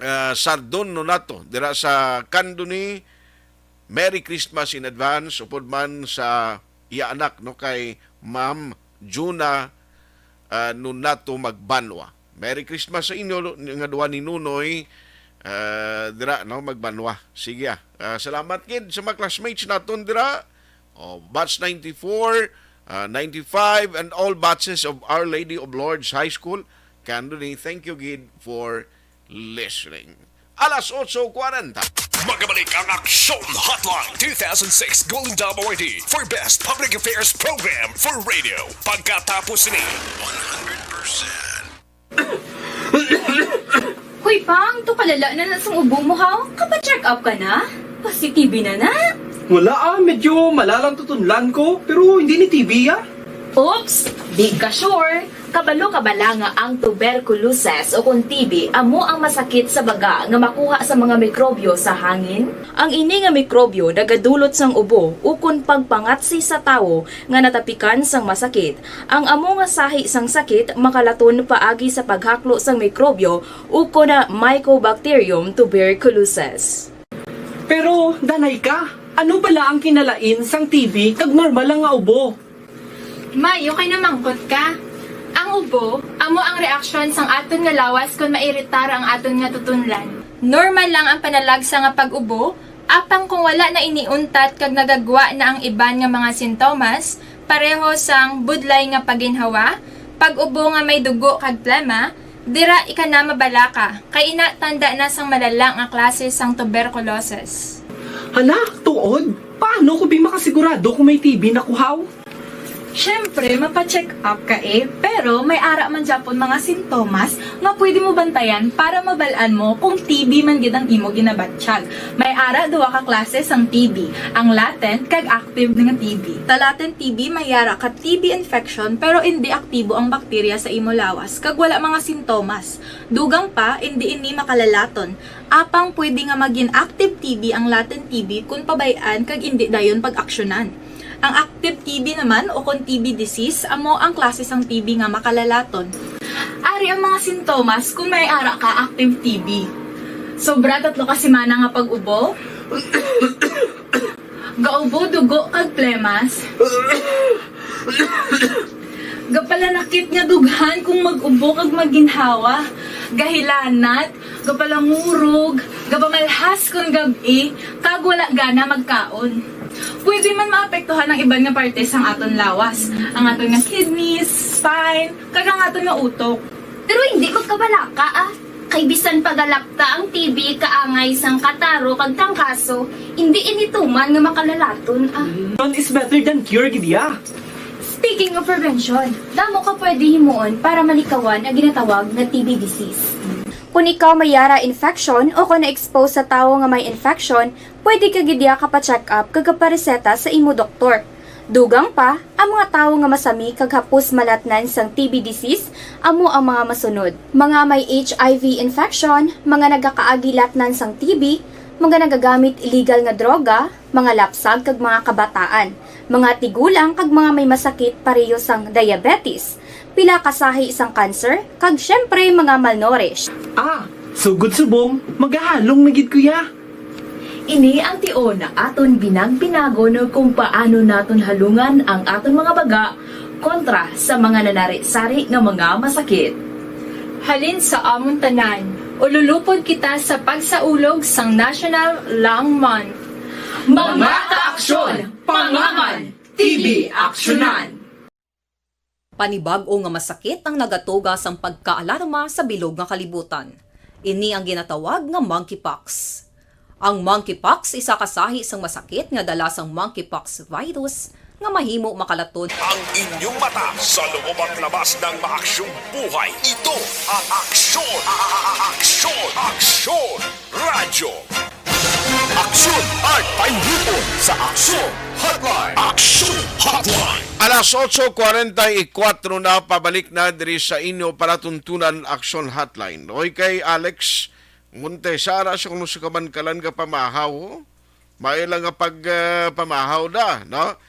ah, Sardon Nonato, dira sa Candoni, Merry Christmas in advance, upod man sa iya anak, no, kay Ma'am Juna, ah, Nonato Magbanwa. Merry Christmas sa inyo, lo-, nga duha ni Nunoy, ah, dira, no, Magbanwa. Sige, ah. Ah, salamat gid sa mga classmates naton dira. Oh, batch ninety-four, ah, ninety-five, and all batches of Our Lady of Lourdes High School, Candoni. Thank you gid for listening. Alas otso kwarenta. Magabalik ang Aksyon Hotline two thousand six Golden Dome Awardee for Best Public Affairs Program for Radio. Pagkatapos ni one hundred percent. Hoy, Pang, to kalala na na sang ubo mo, ha? Kapa-check up ka na? Positive na na? Wala, ah, medyo malalang tutunlan ko, pero hindi ni T B, ah. Oops! Di ka sure? Kabalo ka bala nga ang tuberculosis o kung T B amo ang masakit sa baga nga makuha sa mga mikrobyo sa hangin? Ang ini nga mikrobyo nagadulot sang ubo ukon pagpangatsi sa tawo nga natapikan sang masakit. Ang amo nga sahi sang sakit makalaton paagi sa paghaklo sang mikrobyo ukon na Mycobacterium tuberculosis. Pero, Danay ka, ano bala ang kinalain sang T B kag normal lang nga ubo? May, okay na mangkot ka. Ang ubo, amo ang reaksyon sang aton nga lawas kon mairitar ang aton nga tutunlan. Normal lang ang panalagsa nga pag-ubo, apang kung wala na ini untat kag nagagwa na ang iban nga mga sintomas, pareho sang budlay nga paginhawa, pag-ubo nga may dugo kag plema, dira ika na mabalaka, kay ina tanda na sang malala nga klase sang tuberculosis. Hala, tuod? Paano ko bi makasigurado kung may T B na ko, haw? Syempre, mapa-check up ka eh, pero may ara man gyapon mga sintomas nga pwede mo bantayan para mabal-an mo kung T B man gid ang imo ginabatyag. May ara duha ka klase sang T B, ang latent kag active nga T B. Sa latent T B, may ara ka T B infection pero indi aktibo ang bakterya sa imo lawas kag wala mga sintomas. Dugang pa, indi ini makalalaton. Apang pwede nga magin active T B ang latent T B kon pabay-an kag indi dayon pag-aksyonan. Ang active T B naman o kon T B disease amo ang klase sang T B nga makalalaton. Ari ang mga sintomas kon may ara ka active T B. Sobra tatlo ka semana nga pag-ubo, gaubo dugo kag plemas, gapalanakit nga dughan kung mag-ubo kag maginhawa, gahilanat, gapalangurog, gapamalhas kon gab-i, kag wala gana magkaon. Pwede man maapektuhan ang iban nga parte sang aton lawas, ang aton nga kidneys, spine, kag ang aton nga utok. Pero hindi magkabalaka, ah. Kay bisan pagalapta ang T B kaangay sang kataro kag trangkaso, hindi ini tuman nga makalalaton, ah. Prevention is better than cure, gid ya. Speaking of prevention, damo ka pwede himuon para malikawan ang ginatawag nga T B disease. Kung ikaw may yara infection o kung na-expose sa tawo nga may infection, pwede ka gid ya kapa-check up kag kapareseta sa imo doktor. Dugang pa, ang mga tawo nga masami kag hapos malatnan sang T B disease amo ang mga masunod: mga may H I V infection, mga nagakaagi latnan sang T B, mga nagagamit illegal nga droga, mga lapsag kag mga kabataan, mga tigulang kag mga may masakit pareho sang diabetes, pila ka sahi sang cancer, kag syempre mga malnourished. Ah, sugod subong, magahalong na gid ko ya. Ini ang tion nga aton binag-binagon kung paano naton halungan ang aton mga baga kontra sa mga nanari-sari nga mga masakit. Halin sa amon tanan, ululupod kita sa pagsaulog sang National Lung Month. Mga kaaksyon, pangaman, T B aksyonan. Panibag-o nga masakit ang nagatuga sang pagkaalarma sa bilog nga kalibutan. Ini ang ginatawag nga monkeypox. Ang monkeypox isa ka sahi sang masakit nga dala sang monkeypox virus nga mahimo makalaton. Ang inyong mata sa loob at labas ng maaksyong buhay. Ito ang Aksyon, Aksyon, Aksyon Radyo. Aksyon at pahihipon sa Aksyon Hotline. Aksyon Hotline. Alas otso kwarenta y kuwatro na, pabalik na diri sa inyo palatuntunan, Aksyon Hotline. Oy, kay Alex Montesara sa kuno sa kabankalan nga pamahaw. May lang nga pag, ah, pamahaw da, no?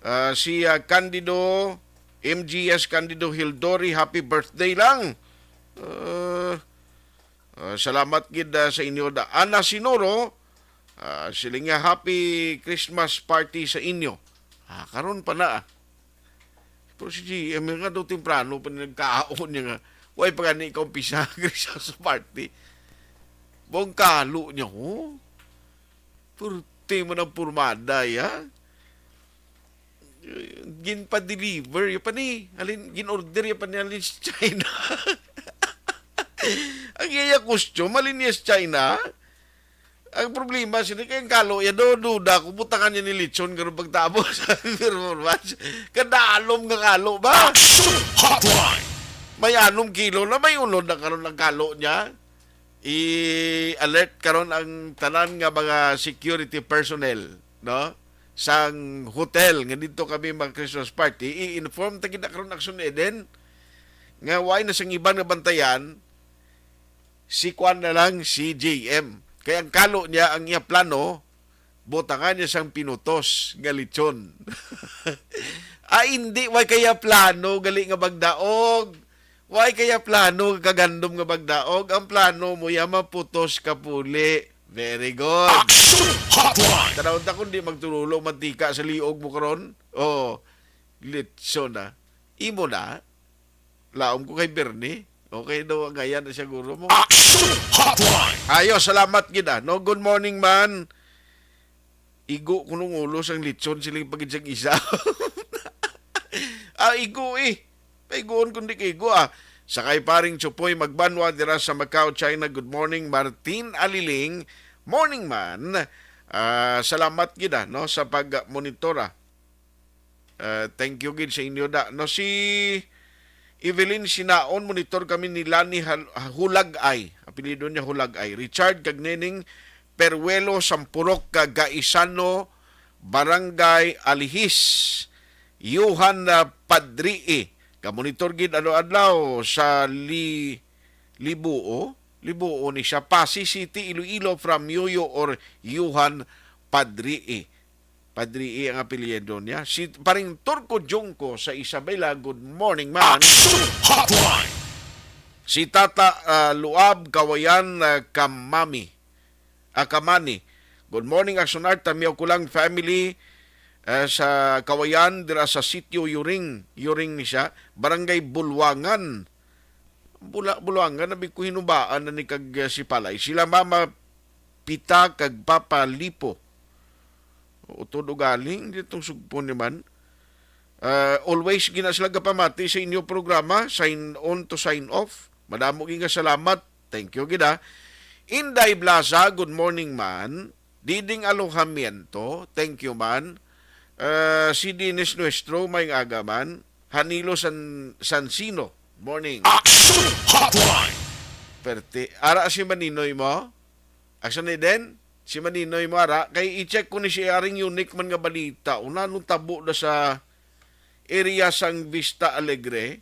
Ah, si, ah, Candido, M G S Candido Hildori, happy birthday lang. Ah, ah, salamat gid, ah, sa inyo da. Ana Sinoro, ah, siling niya, "Happy Christmas party sa inyo." Ah, karon pa na, ah. Pero si G M nga daw temprano pa ni nagkaon niya nga. Way pa gani ka umpisa ang Christmas party. Bong kalo niya, ho? Purti mo ng purmada, ya? Ginpa-deliver, ya pa ni. Alin, gin-order, ya pa ni, alin sa China. Ang iya costume, alin niya sa China. Ang problema, sini kay ang kalo, ya do, duda ko, butangan niya ni lechon, karon pagtapos. Performance. Kadalom nga kalo ba? Action Hotline. May anom kilo na, may unod na karon ang kalo niya. I-alert karon ang tanan nga mga security personnel, no? Sang hotel nga dito kami mag Christmas party, i-inform ta kita karon, Action Eden, nga way na sang iban nga bantayan, si kuan na lang, si J M. Kay ang kalo niya, ang iya plano, butangan niya sang pinutos nga lechon. Ay, hindi, way kaya plano, gali nga magdaog. Way kaya plano, kagandom nga magdaog. Ang plano mo, ya maputos ka puli. Very good. Action Hotline. Tanaw ta kung di magtululo, mantika sa liog mo karon. Oh, lechon na. Imo na. Laom ko kay Bernie. Okay daw, ang ayan na siya, guro mo. Action Hotline. Ayo, salamat gid, ah. No, good morning, man. Igo ko nung ulo sang lechon, siling pagid siyang isa. Ah, igo eh. Paiguon kundi kaigo, ah. Sakay paring Chupoy Magbanwa dira sa Macau, China. Good morning, Martin Aliling. Morning, man. Ah, salamat gid, ah, no, sa pag-monitor, ah. Ah, thank you gid sa inyo da. No, si Evelyn Sinaon, monitor kami ni Lani Hal-, Hulagay. Apelyido niya Hulagay. Richard kag Neneng Peruelo, Sampurok, kag Gaisano, Barangay Alihis. Johan, ah, Padrii. Kamonitor gid adlaw-adlaw sa Li-, Libuo. Libuo ni siya. Passi City, Iloilo, from Yoyo or Johan Padrii. Padrii ang apelyido niya. Si Paring Turco Junco sa Isabela, good morning, man. Action Hotline! Si Tata, ah, Luab, Kawayan, ah, Kamami. Ah, Kamani. Good morning, Action Art. Tamiyaw ko lang, family, ah, sa Kawayan, dira sa Sitio Yuring. Yuring ni siya. Barangay Bulwangan. Bula-, Bulwangan, nabi ko hinubaan na ni kag, ah, si Palay. Sila Mama Pita kag Papa Lipo. Utod ugaling, ditong sugpon ni man. Ah, always gina sila gapamati sa inyo programa, sign on to sign off. Madamo gid nga salamat. Thank you gid, ha. Inday Blaza, good morning, man. Diding Alojamiento, thank you, man. Ah, si Dennis Nuestro, may aga, man. Hanilo San, Sansino, morning. Action Hotline! Perte, ara si Maninoy mo? Action ni Den? Si Maninoy mo, ara? Kay i-check ko ni si Aring Unique man nga balita. Una, nung tabo na sa area sang Vista Alegre,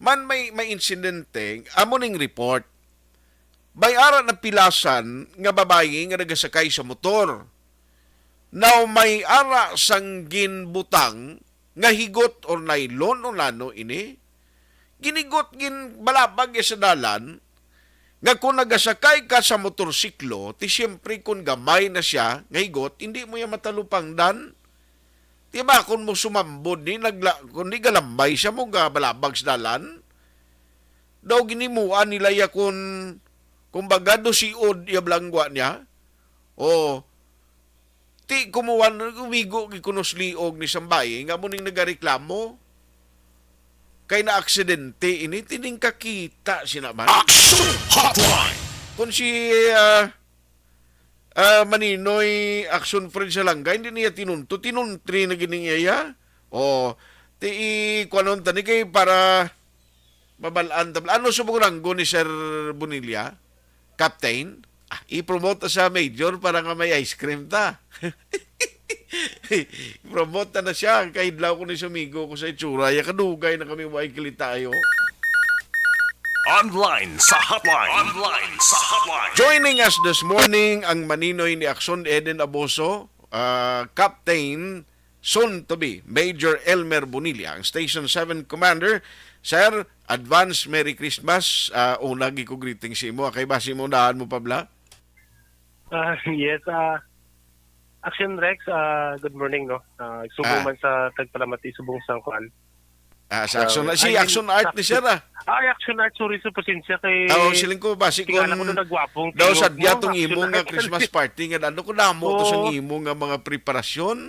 man may, may insidente, amo ning report. May ara napilasan nga babayi nga nagasakay sa motor. Now, may ara sang ginbutang nga higot or nylon o nano ini. Ginigot, ginbalabag iya sa dalan, nga kung nagasakay ka sa motorsiklo, ti siyempre kung gamay na siya nga higot, hindi mo iya matalupangdan. Di ba, kung mo sumambod ni, nagla-, kung di galambay siya mo gabalabag sa dalan, daw ginimuan nila iya kung, kumbaga, do siod iya balangwa niya. O, ti kumuan, umigo gid kuno sa liog ni sang bayi, nga mo ning nagareklamo. Kay naaksidente ini, tining kakita sina man. Action Hotline! Kung si, ah, ah, Maninoy Action Fred sa langga, hindi niya tinunto, tinuntri na gini niya. O, ti, i-, kuanon tani kay para mabal-an tabla. Ano subong ranggo ni Sir Bonilla? Captain? Ah, i-promote ta sa Major para nga may ice cream ta. Promote ta na siya. Kahidlaw ko ni sa amigo ko sa itsura. Ya, kadugay na kami way kilitayo. Online sa hotline. Online sa hotline. Joining us this morning, ang maninoy ni Action, Eden Aboso, ah, Captain, soon to be Major Elmer Bonilla, ang Station seven Commander. Sir, advance Merry Christmas. Ah, una gid ko greeting sa imo. Kay basi mo unahan mo, Pabla? Ah, yes, ah, Action Rex, ah, good morning, no? Ah, subong Ah. man sa tagpalamati, subong sa kuan. Ah, sa Action, Ah, si I mean, Action Art ni sa- Sir, ah. Ay, Action Art, sorry, sa pasensya kay Ah, oh, siling ko, basi tingala ko kung na nagwapong daw tingog sa mo, diya tong Action imo nga Art. Christmas party nga ano ko damo to sa Oo. imo nga mga preparasyon.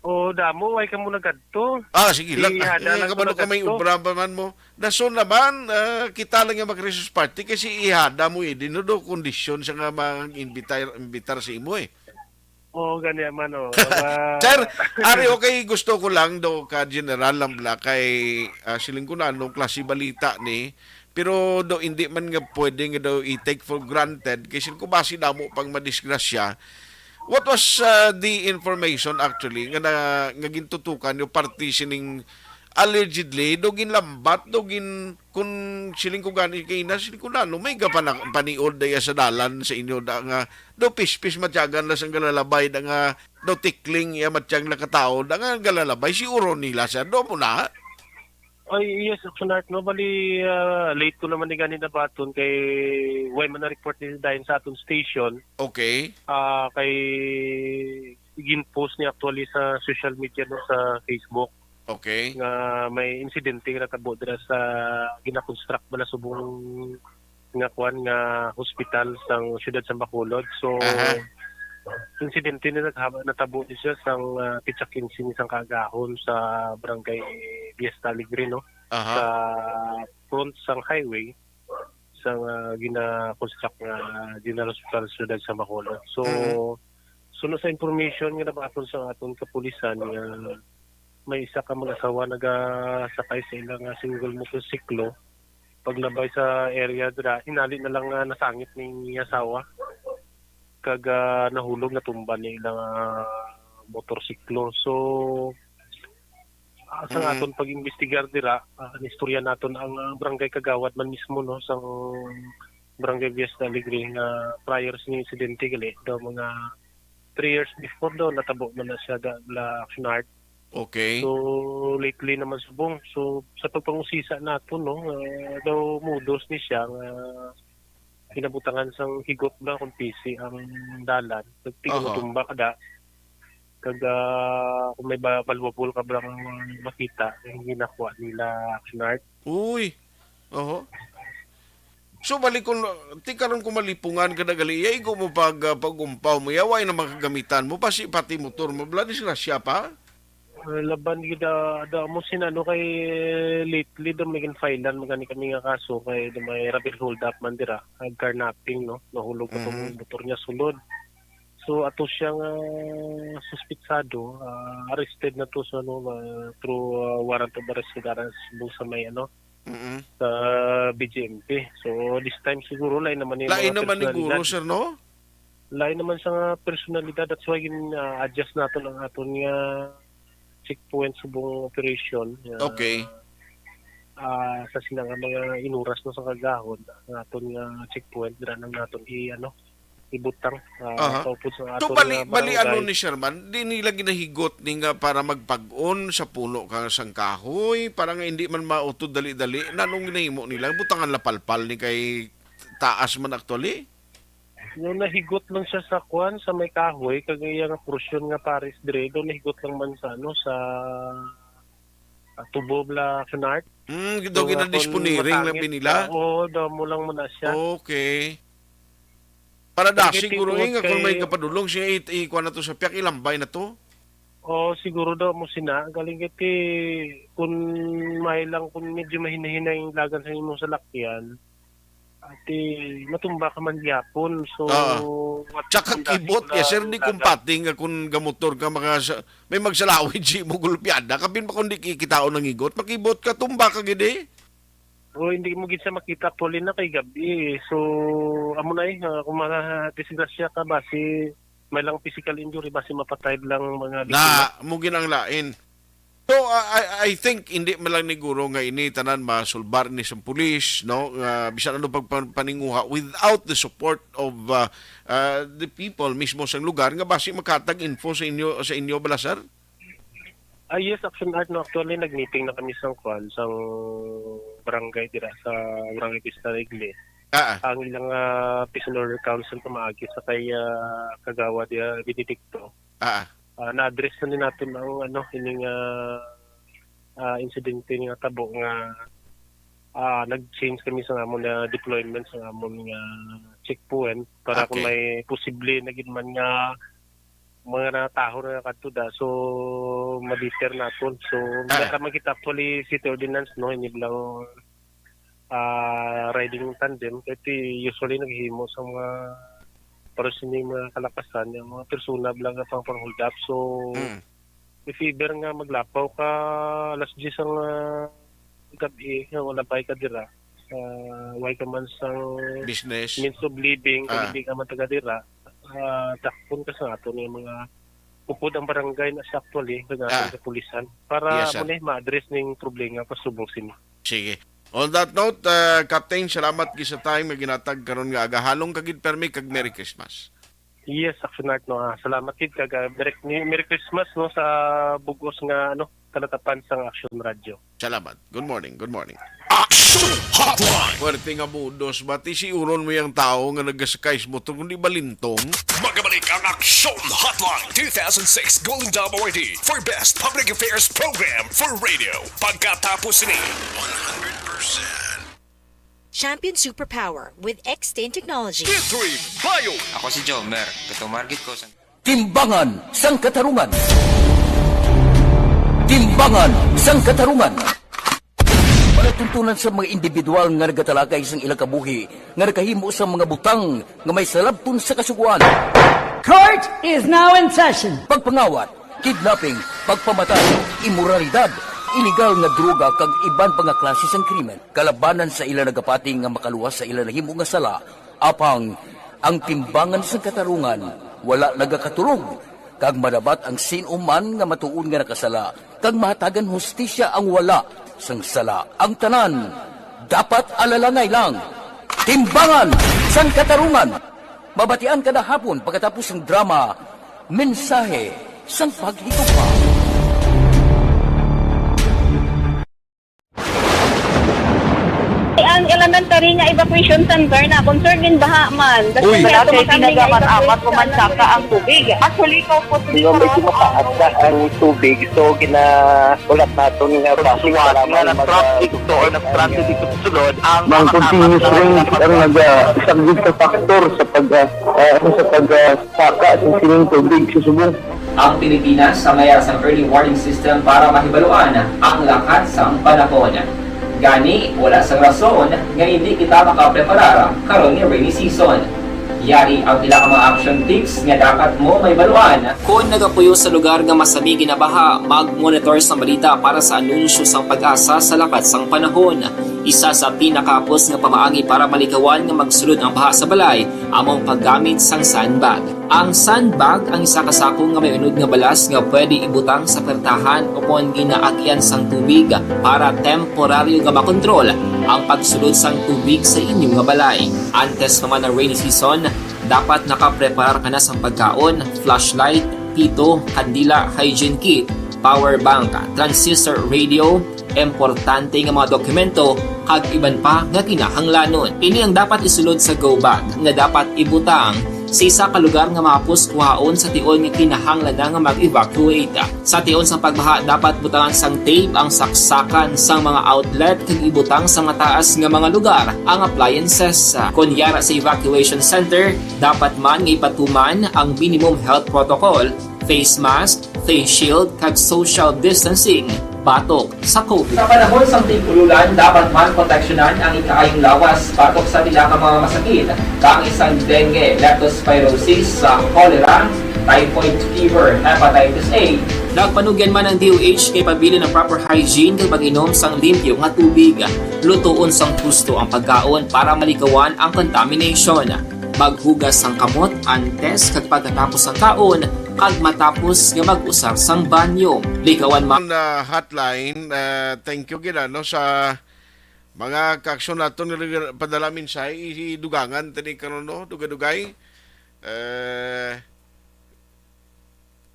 Oo, damo, way ka mo nagadto. Ah, sige lang. Ihada Eh, lang kabalo ko ka may nagadto. Ubra pa man mo. Dason naman, ah, kita lang nga mag-Christmas party kasi ihada mo eh. Di no do kondisyon sa nga mag-invitar, invitar sa imo eh. Oo, gani man, oh. Mga Sir, ari, okay, gusto ko lang do ka general lang bla kay, ah, siling ko na anong klase balita ni, pero do hindi man nga pwede nga daw i-take for granted kay siling ko basi damo pang madisgrasya. What was, ah, the information actually nga na, nga gintutukan niyo parte sining allegedly do ginlambat do gin kun siling ko gani kay na siling ko na no may gapana-, paniod daya sa dalan sa inyo da nga daw pispis matyagan na sang galalabay da nga daw tikling iya matyag na katawo da nga galalabay si uro nila sa do mo na? Ay, yes, Action Art, no? Bali, ah, late ko naman ni gani nabaton kay way man na-report ni dayon sa aton station. Okay. Ah, kay gin-post niya actually sa social media, no, sa Facebook. Okay. Nga may insidente nga natabo dira sa gina-construct bala subong nga kuan nga hospital sang siyudad sa Bacolod. So, Aha. insidente ni naghaba-, natabo ni siya sang, ah, pitsa quince ni sang kaagahon sa barangay Fiesta Alegre, no? Aha. Sa front sang highway, sa, ah, gina-construct nga General Hospital sa siyudad sa Bacolod. So, Mm. Suno sa information nga nabaton sa aton kapulisan nga may isa ka mag-asawa nagasakay sa ilang, ah, single motorsiklo paglabay sa area dira, hinali na lang nga nasangit ning asawa kag, ah, nahulog, natumba ni ilang, ah, motorsiklo. So, ah, sa Mm. aton pag-imbestigar dira, ah, nistorya naton ang, ah, barangay kagawad man mismo, no, sang barangay Villas de Alegre nga prior sa insidente gali daw mga three years before daw natabo man na siya da, la Action Art. Okay. So, lately naman subong. So, sa pagpangusisa nato, no, ah, daw mudos ni siya nga kinabutangan sang higot ba kung pisi ang dalan. Nagtigo Aha. tumba kada. Kag, ah, kung may ba-, valuable ka ba lang makita, yung ginakuha nila, Action Art. Uy. Oho. So, balik ko, ti karon ko malipungan ka na gali, iya igo mo pag, ah, pag-umpaw mo, iya, way na makagamitan mo, pasi pati motor mo, bla, disgrasya pa? Ah, laban gid, ah, da mo sin ano kay lately, da may ginfilean, magani kami nga kaso kay da may rubber hold up man dira, ah, carnapping, no? Nahulog pa tong Mhm. motor niya sulod. So, ato siya nga suspitsado, ah, arrested na to sa, ano, ah, through, ah, warrant of arrest sa, sa may, ano, Mm-mm. sa B J M P. So, this time siguro, lain naman yung Lain mga naman ni personalidad. Guro, sir, no? Lain naman sa nga personalidad. That's why gin-, ah, adjust naton ang aton nga checkpoint subong operation. Ah, Okay. ah, sa sina nga mga inuras na sa kagahon, ang aton nga checkpoint, dira lang naton i-, ano, ibutang, ah, Aha. sa upod sa So, aton bali, nga bali, ano barangay. Ni Sherman, di nila ginahigot ni nga para magpag-on sa puno ka sang kahoy, para nga hindi man mautod dali-dali. Nanong ginahimo nila? Butangan lapalpal ni kay taas man actually? Yung nahigot lang siya sa kwan, sa may kahoy, kag iya nga portion nga pares dire, doon nahigot lang man sa, ano, sa, ah, tubo bla, Action Art. Hmm, daw So, nga kung ginadisponeering lang masangit, binila? Oo, daw mo lang muna siya. Okay. Para Pero da, kay siguro, tinuod eh, nga kung may kay kapadulong siya, i-, i-, kuha na to sa piyak, ilambay na to. Oo, siguro daw mo sina. Galing kay ti, kung may lang, kung medyo mahinahinay yung lagan sa imong salakyan, ati, matumba ka man gyapon. So, Oo. What Tsaka kibot, yes, sir, di kung pating nga kung gamotor ka, maka-, may magsalawid si mo gulpiada, kapin pa kung di kikitaon ang higot, makibot ka, tumba ka gid eh. O, hindi mo gid siya makita actually na kay gabi eh. So, amo na eh, ah, kung madisgrasya ka, basi may lang physical injury, basi mapatay lang mga biktima. Na, mo gid ang lain. So, I, I, I think hindi man lang ni guro nga ini tanan masulbar ni sa pulis, no? Nga bisan ano pagpaninguha without the support of, uh, uh, the people mismo sa lugar nga basi makatag info sa inyo, sa inyo bala, sir? Ah, yes, Action Art, no. Actually, nag-meeting na kami sang kwan, sang barangay dira sa barangay Vista Regle. Ah, ah. Ang ilang, ah, peace and order council pamaagi sa kay, ah, Kagawad, ah, Benedicto. Ah, ah. Ah, na-address na ni natin ang, ano, ining, ah, ah, insidente nga tabo nga, ah, nag-change kami sa amon nga deployment sa amon nga checkpoint para kung Okay. may posible na gid man nga mga nataho na kadto da. So, ma-deter naton. So, Ah. May naman kita actually city ordinance, no? Ini lang, ah, riding tandem. Kaya ti usually naghimo sa mga para sa mga kalakasan, yung mga persona lang nga pang, pang hold up. So, Mm. if ever nga maglapaw ka, alas diyes ang, ah, gabi, nga wala pa ka dira. Ah, way ka man sang Business. Means of living, kung Ah. hindi ka man taga dira, ah, dakpon ka sa aton nga mga upod ang barangay na sa actually, kag aton Ah. kapulisan. Para Yes, sir. Mo ni ma-address ning problema pasubong sini. Sige. On that note, uh, Captain, salamat gid sa time nga ginatag karon nga aga. Halong ka gid permi kag Merry Christmas. Yes, Action Art, no. Ah, salamat gid kag, ah, Merry, Merry Christmas, no, sa bugos nga, ano, kalatapan sang Action Radio. Salamat. Good morning. Good morning. Action Hotline. Puwerte nga mudos, bati si uron mo yung tao nga nagasakay sa motor, kundi balintong. Magabalik ang Action Hotline two thousand six Golden Dome Awardee for Best Public Affairs Program for Radio. Pagkatapos ni one hundred percent. Champion Superpower with X ten Technology. Three Bio. Ako si Jomer. Katumar gid ko sa Timbangan sang Katarungan. Timbangan sang Katarungan. Palatuntunan sa mga individual nga nagatalakay sang ilang kabuhi nga nakahimo sang mga butang nga may salabton sa kasugoan. Court is now in session. Pagpangawat, kidnapping, pagpamatay, imoralidad, iligal nga droga kag iban pa nga klase sang krimen kalabanan sa ila nagapati nga makaluwas sa ila nahimo nga sala, apang ang timbangan sang katarungan wala nagakaturog, kag madabat ang sin-o man nga matuod nga nakasala kag mahatagan hustisya ang wala sang sala. Ang tanan dapat alalangay lang. Timbangan sang Katarungan. Mabatian kada hapon pagkatapos sang drama, Mensahe sang Paghigugma. Ang elementary nga evacuation center na concern din baha man. Uy. Wala kay ginagamat-amat o mansaka ang tubig. Actually, ikaw po, medyo mataas na ang tubig, so gina-, ulat naton nga basi nga kailangan mag-, na traffic to or na-stranded dito sa sulod ang mga continuous rain ang nag-, ah, isang big factor sa pag, ah, ah, ano, sa pag, ah, saka sa sining tubig sa subong. Ang Pilipinas ang may sang early warning system para mahibaluan ang lakat sang panahon. Gani, wala sang rason nga hindi kita makapreparar karon nga rainy season. Yari ang pila ka mga action tips nga dapat mo mahibaluan. Kon nagapuyo sa lugar nga masami ginabaha, mag-monitor sang balita para sa anunsyo sang PAGASA sa lakat sang panahon. Isa sa pinakahapos nga pamaagi para malikawan nga magsulod ang baha sa balay amo ang paggamit sang sandbag. Ang sandbag ang isa ka sako nga may unod nga balas nga pwede ibutang sa pertahan o kon ginaagian sang tubig para temporaryo nga makontrol ang pagsulod sang tubig sa inyo nga balay. Antes pa man ang rainy season, dapat nakapreparar ka na sang pagkaon, flashlight, pito, kandila, hygiene kit, power bank, transistor radio, importante nga mga dokumento, kag iban pa nga kinahanglanon. Ini ang dapat isulod sa go bag nga dapat ibutang sa isa ka lugar nga mahapos kuhaon sa tion nga kinahanglan na nga mag-evacuate. Sa tion sang pagbaha, dapat butangan sang tape ang saksakan sang mga outlet kag ibutang sa mataas nga mga lugar ang appliances. Kon yara sa evacuation center, dapat man nga ipatuman ang minimum health protocol, face mask, face shield, kag social distancing batok sa COVID. Sa panahon sang tig-ululan, dapat man proteksyonan ang ikaayong lawas batok sa pila ka mga masakit, kaangay sang dengue, leptospirosis, sa cholera, typhoid fever, hepatitis A. Nagpanugyan man ang D O H kay pabilin ang proper hygiene kag pag-inom sang limpyo nga tubig. Lutoon sang husto ang pagkaon para malikawan ang contamination. Maghugas sang kamot antes kag pagkatapos sang kaon, kag matapos nga mag-usar sang banyo. Likawan man. Na hotline, ah, thank you gid, ano, sa mga kaaksyon naton nga padala mensahe, i-, idugangan tani karon, no, dugay-dugay. Eh,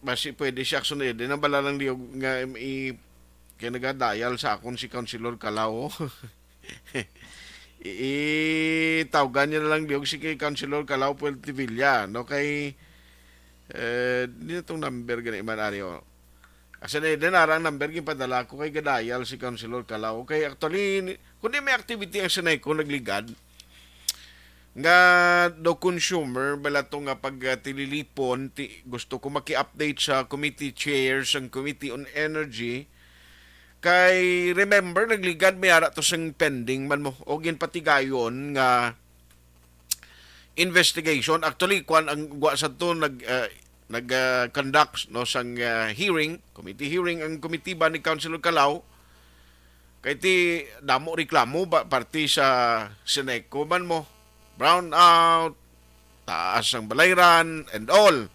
basi pwede siya aksyon, eh, di na bala lang liog nga i-, kay nagadial sa akon si Councilor Calao. I-, itawgan niya na lang liog si kay Councilor Calao Puertivilla, no? Kay, eh, di na tong number gani man, ari, oh. Asa na yun? Ara ang number, ginpadala ko kay gadial si Councilor Calao. Kay actually, ni-, kung di may activity ang Seneco, nagligad, nga daw consumer, bala to nga pagtililipon, ti-, gusto ko maki-update sa committee chair, sang Committee on Energy, Kay, remember, nagligad may ara to sing pending man mo, o ginpatigayon nga investigation. Actually, kwan ang gwa sa to, nag, ah, nag, ah, conduct, no, sang, ah, hearing, committee hearing ang komitiba ni Councilor Calao. Kay ti, damo reklamo ba, parte sa Seneco man mo, brownout, taas ang balayran, and all.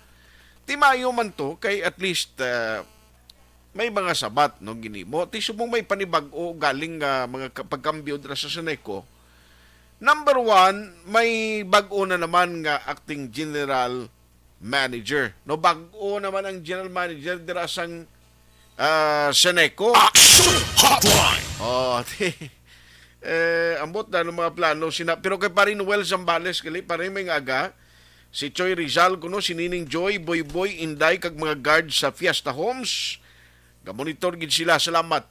Ti maayo man to, kay at least, ah, may mga sabat, no, ginimo. Ti subong may panibag-o galing nga mga ka-, pagkambyo dira sa Seneco. Number one, may bag-o na naman nga acting general manager. No, bag-o naman ang general manager dira sang, ah, Seneco. Action Hotline! Oh, ti-, eh, ambot na ang mga plano sina, pero kay Pare Noel Zambales, gali, pare, may nga aga, si Choi Rizal, kuno, si Nining Joy, Boy Boy, Inday, kag mga guard sa Fiesta Homes. Gamonitor gid sila. Salamat.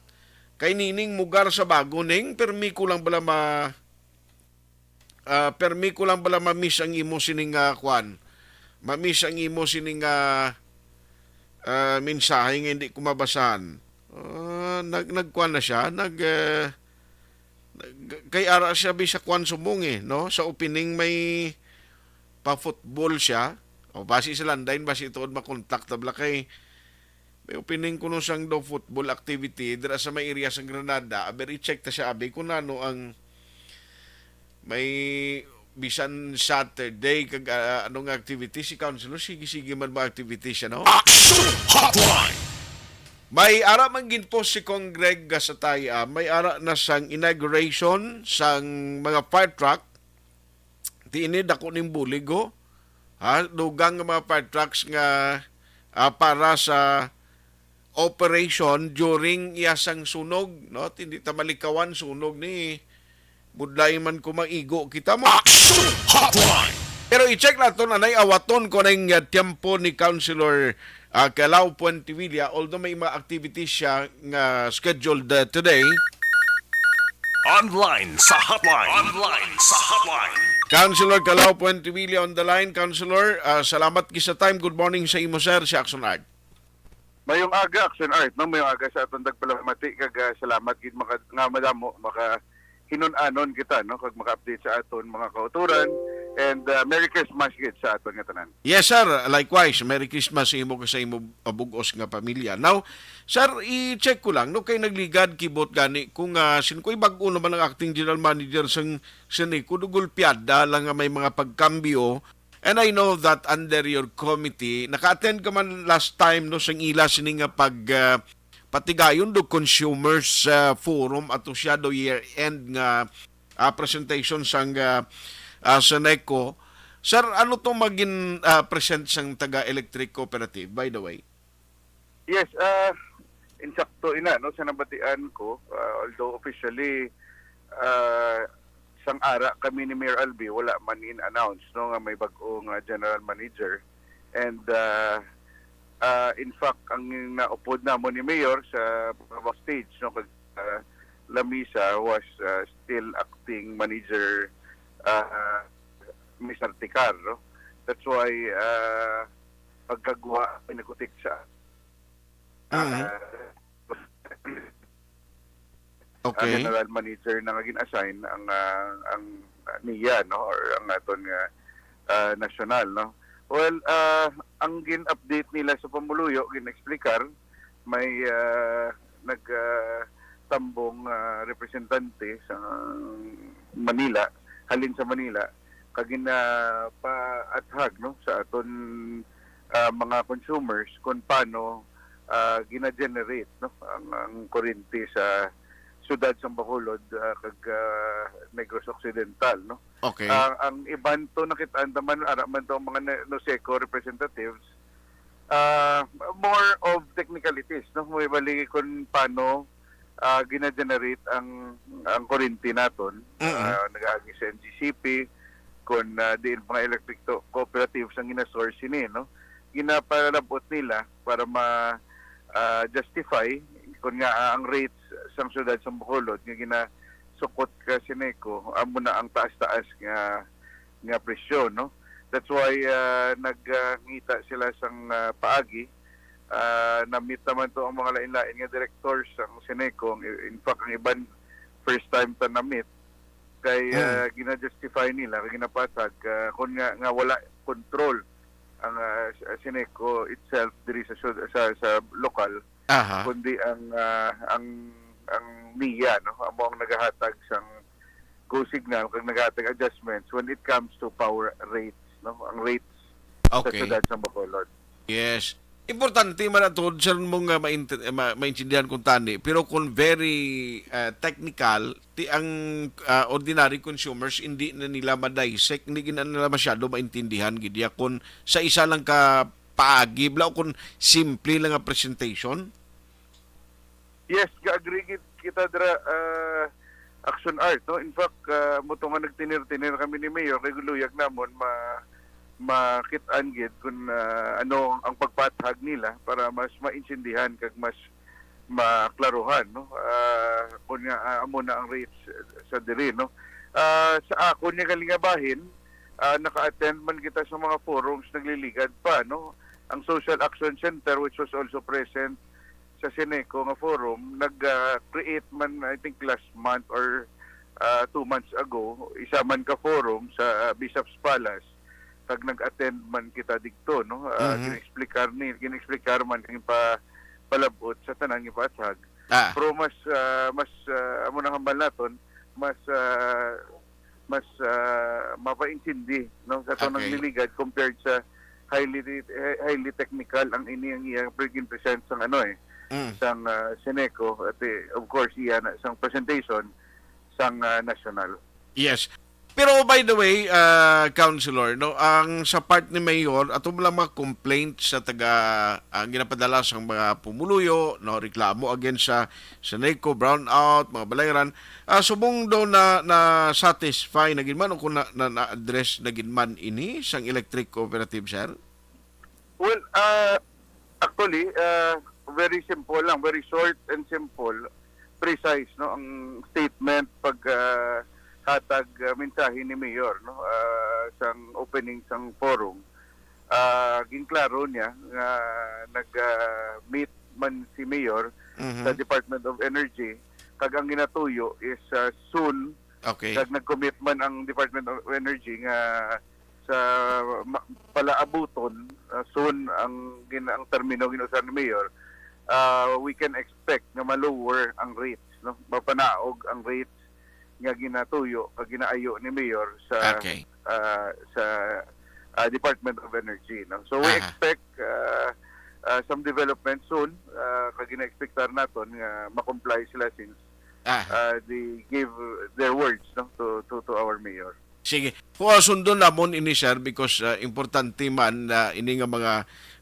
Kay Nining, mugar sa bago, Ning, permi ko lang bala ma-, ah, permi ko lang bala ma-miss ang imo sining, ah, kwan. Ma-miss ang imo sining, ah, ah, mensahe nga hindi ko mabasahan. Ah, nag-, nagkwan na siya, nag, ah, nag-, kay ara siya bi sa kwan subong eh, no? Sa opening may pa-football siya. O basi sa Landain, basi tuod makontak ta bala kay may opening kuno sang daw football activity dira sa may area sang Granada. Aber, i-check ta siya, abi, kung ano ang may bisan Saturday kag, ah, ano nga activity si Councilor, sige-sige man ba activity siya, no? Action Hotline! May ara man ginpost si Cong Greg Gasataya, may ara na sang inauguration sang mga fire truck. Di ini dako ning bulig, oh. Ha, dugang nga mga fire trucks nga, ah, para sa operation during iya sang sunog, no? Hindi ta malikawan sunog ni budlay man ko maigo kita mo. Action Hotline! Pero i-check nato na nay awaton ko na yung, uh, tiyempo ni Councilor, uh, Calao Puentevilla, although may mga activities siya nga scheduled, uh, today. Online sa hotline. Online sa hotline. Councilor Calao Puentevilla on the line. Councilor, uh, salamat gid sa time. Good morning sa imo, sir, si Action Art. Mayong aga, Action Art, no? Mayong aga sa aton tagpalamati kag, ah, salamat gid maka-, nga madamo maka hinun-anon kita, no, kag maka-update sa aton mga kauturan. And, ah, Merry Christmas gid sa aton nga tanan. Yes, sir. Likewise, Merry Christmas sa imo kag sa imo, ah, bug-os nga pamilya. Now, sir, i-check ko lang, no, kay nagligad kibot gani kung, ah, sin ko'y bag-o naman ang acting general manager sang Seneco, do gulpiada lang nga may mga pagkambyo. And I know that under your committee, naka-attend ka man last time, no, sang ila sini nga pag, ah, patigayon do consumers, ah, forum ato siya do year-end nga, ah, presentation sang, ah, ah, Seneco. Sir, ano to magin, ah, present sang taga Electric Cooperative, by the way? Yes, ah, insakto ina, no, sa nabatian ko, ah, although officially, ah, sang ara kami ni Mayor Albi, wala man in-announce, no, nga may bag-o nga general manager. And, ah, ah, in fact, ang naupod namon ni Mayor sa backstage, no, kag, ah, lamisa was, ah, still acting manager, ah, Mister Ticar, no? That's why, ah, pagkagwa, pinagutik sa, Mm. ah, Okay. ah, general manager na nga gin-assign ang, ah, ang, ah, niya, no? Or ang aton nga, ah, national, no? Well, ah, ang gin-update nila sa pamuluyo, gin-explicar, may, ah, nag, ah, tambong, ah, representante sa Manila, halin sa Manila, kag ginapaathag, no, sa aton, ah, mga consumers kung paano, ah, gina-generate, no, ang, ang kuryente sa siyudad sang Bacolod, ah, kag, ah, Negros Occidental, no. Okay. Ah, ang iban to nakit-an ta man, ara man to ang mga ne-, NOSECO representatives, ah, more of technicalities, no? May bali kung paano, ah, gina-generate ang, ang kuryente naton. Mm-mm. Ah, nag-agi sa N G C P, kung, ah, diin mga electric to-, cooperatives ang gina-source ini, no? Ginapalabot nila para ma, ah, justify kung nga, ah, ang rates sang siyudad sang Bacolod nga ginasukot ka Seneco, amo na ang taas-taas nga, nga presyo, no? That's why, ah, nagngita sila sang, ah, paagi. Ah, na-meet naman to ang mga lain-lain nga directors sang Seneco. Ang i-, in fact, ang iban first time ta na-meet. Kay, Mm. ah, gina-justify nila, kay ginapatag, ah, kung nga, nga wala control ang, ah, Seneco itself diri sa syud-, sa, sa lokal, Aha. kundi ang, ah, ang, ang NIA, no? Amo ang nagahatag sang go signal kag nagahatag adjustments when it comes to power rates, no? Ang rates sa Okay. siyudad sa Bacolod. Yes. Importante man ato, sir, mo nga maint-, ma-, maintindihan kung tani. Pero kung very, ah, technical, ti ang, ah, ordinary consumers, hindi na nila ma-dissect, hindi na nila masyado maintindihan, gid ya, kung sa isa lang ka paagi, bla, o kung simple lang nga presentation. Yes, ga-agree gid kita dira, ah, Action Art, no? In fact, ah, mo to nga nagtinir-tinir kami ni Mayor kay guluyag namon ma-, makit-an gid kung, ah, ano ang pagpaathag nila para mas maintindihan kag mas maklaruhan, no? Ah, kung nga, ah, amo na ang rates sa diri, no? Ah, sa akon nga kalingabahin, ah, naka-attend man kita sa mga forums nagliligad pa, no? Ang Social Action Center, which was also present sa Seneco nga forum, nag, ah, create man, I think, last month or, ah, two months ago, isa man ka forum sa, ah, Bishop's Palace, kag nag-attend man kita didto, no? Ah, Mhm. gin-explicar ni, gin-explicar man ang pa-, palab-ot sa tanan nga paathag. Ah. Pero mas, ah, mas, ah, amo nang hambal naton, mas, ah, mas, ah, mapaintindi, no, sa aton Ang Okay. liligad compared sa highly, highly technical ang ini ang iyang gin-present sang ano, eh, Mm. sang, ah, Seneco. At, eh, of course, iya na sang presentation sang, ah, national. Yes. Pero by the way, ah, Councilor, no, ang sa part ni Mayor, ato lang mga complaint sa taga, ang ginapadala sa mga pumuluyo, no, reklamo against sa Seneco, brownout, mga balayran, ah, subong daw na, na-satisfy na gid man o kung na, na, na-address na gid man ini sang electric cooperative, sir? Well, ah, actually, ah, very simple lang, very short and simple, precise, no, ang statement pag, ah, hatag, ah, mensahe ni Mayor, no, ah, sang opening sang forum. Ah, ginklaro niya nga nag, ah, meet man si Mayor Mhm. sa Department of Energy, kag ang ginatuyo is, ah, soon, Okay. kag nag-commit man ang Department of Energy nga sa ma-, palaabuton, ah, soon ang gin-, ang termino gin-usar ni Mayor, ah, we can expect nga ma-lower ang rates, no? Mapanaog ang rates nga ginatuyo, nga ginaayo ni Mayor sa, Okay. ah, sa, ah, Department of Energy, no? So, we Aha. expect, ah, ah, some development soon, ah, kag gina-expectar naton nga ma-comply sila since, Ah. ah, they give their words, no, to, to, to our mayor. Sige. Kung sundon namon ini, sir, because, ah, importante man na ini nga mga,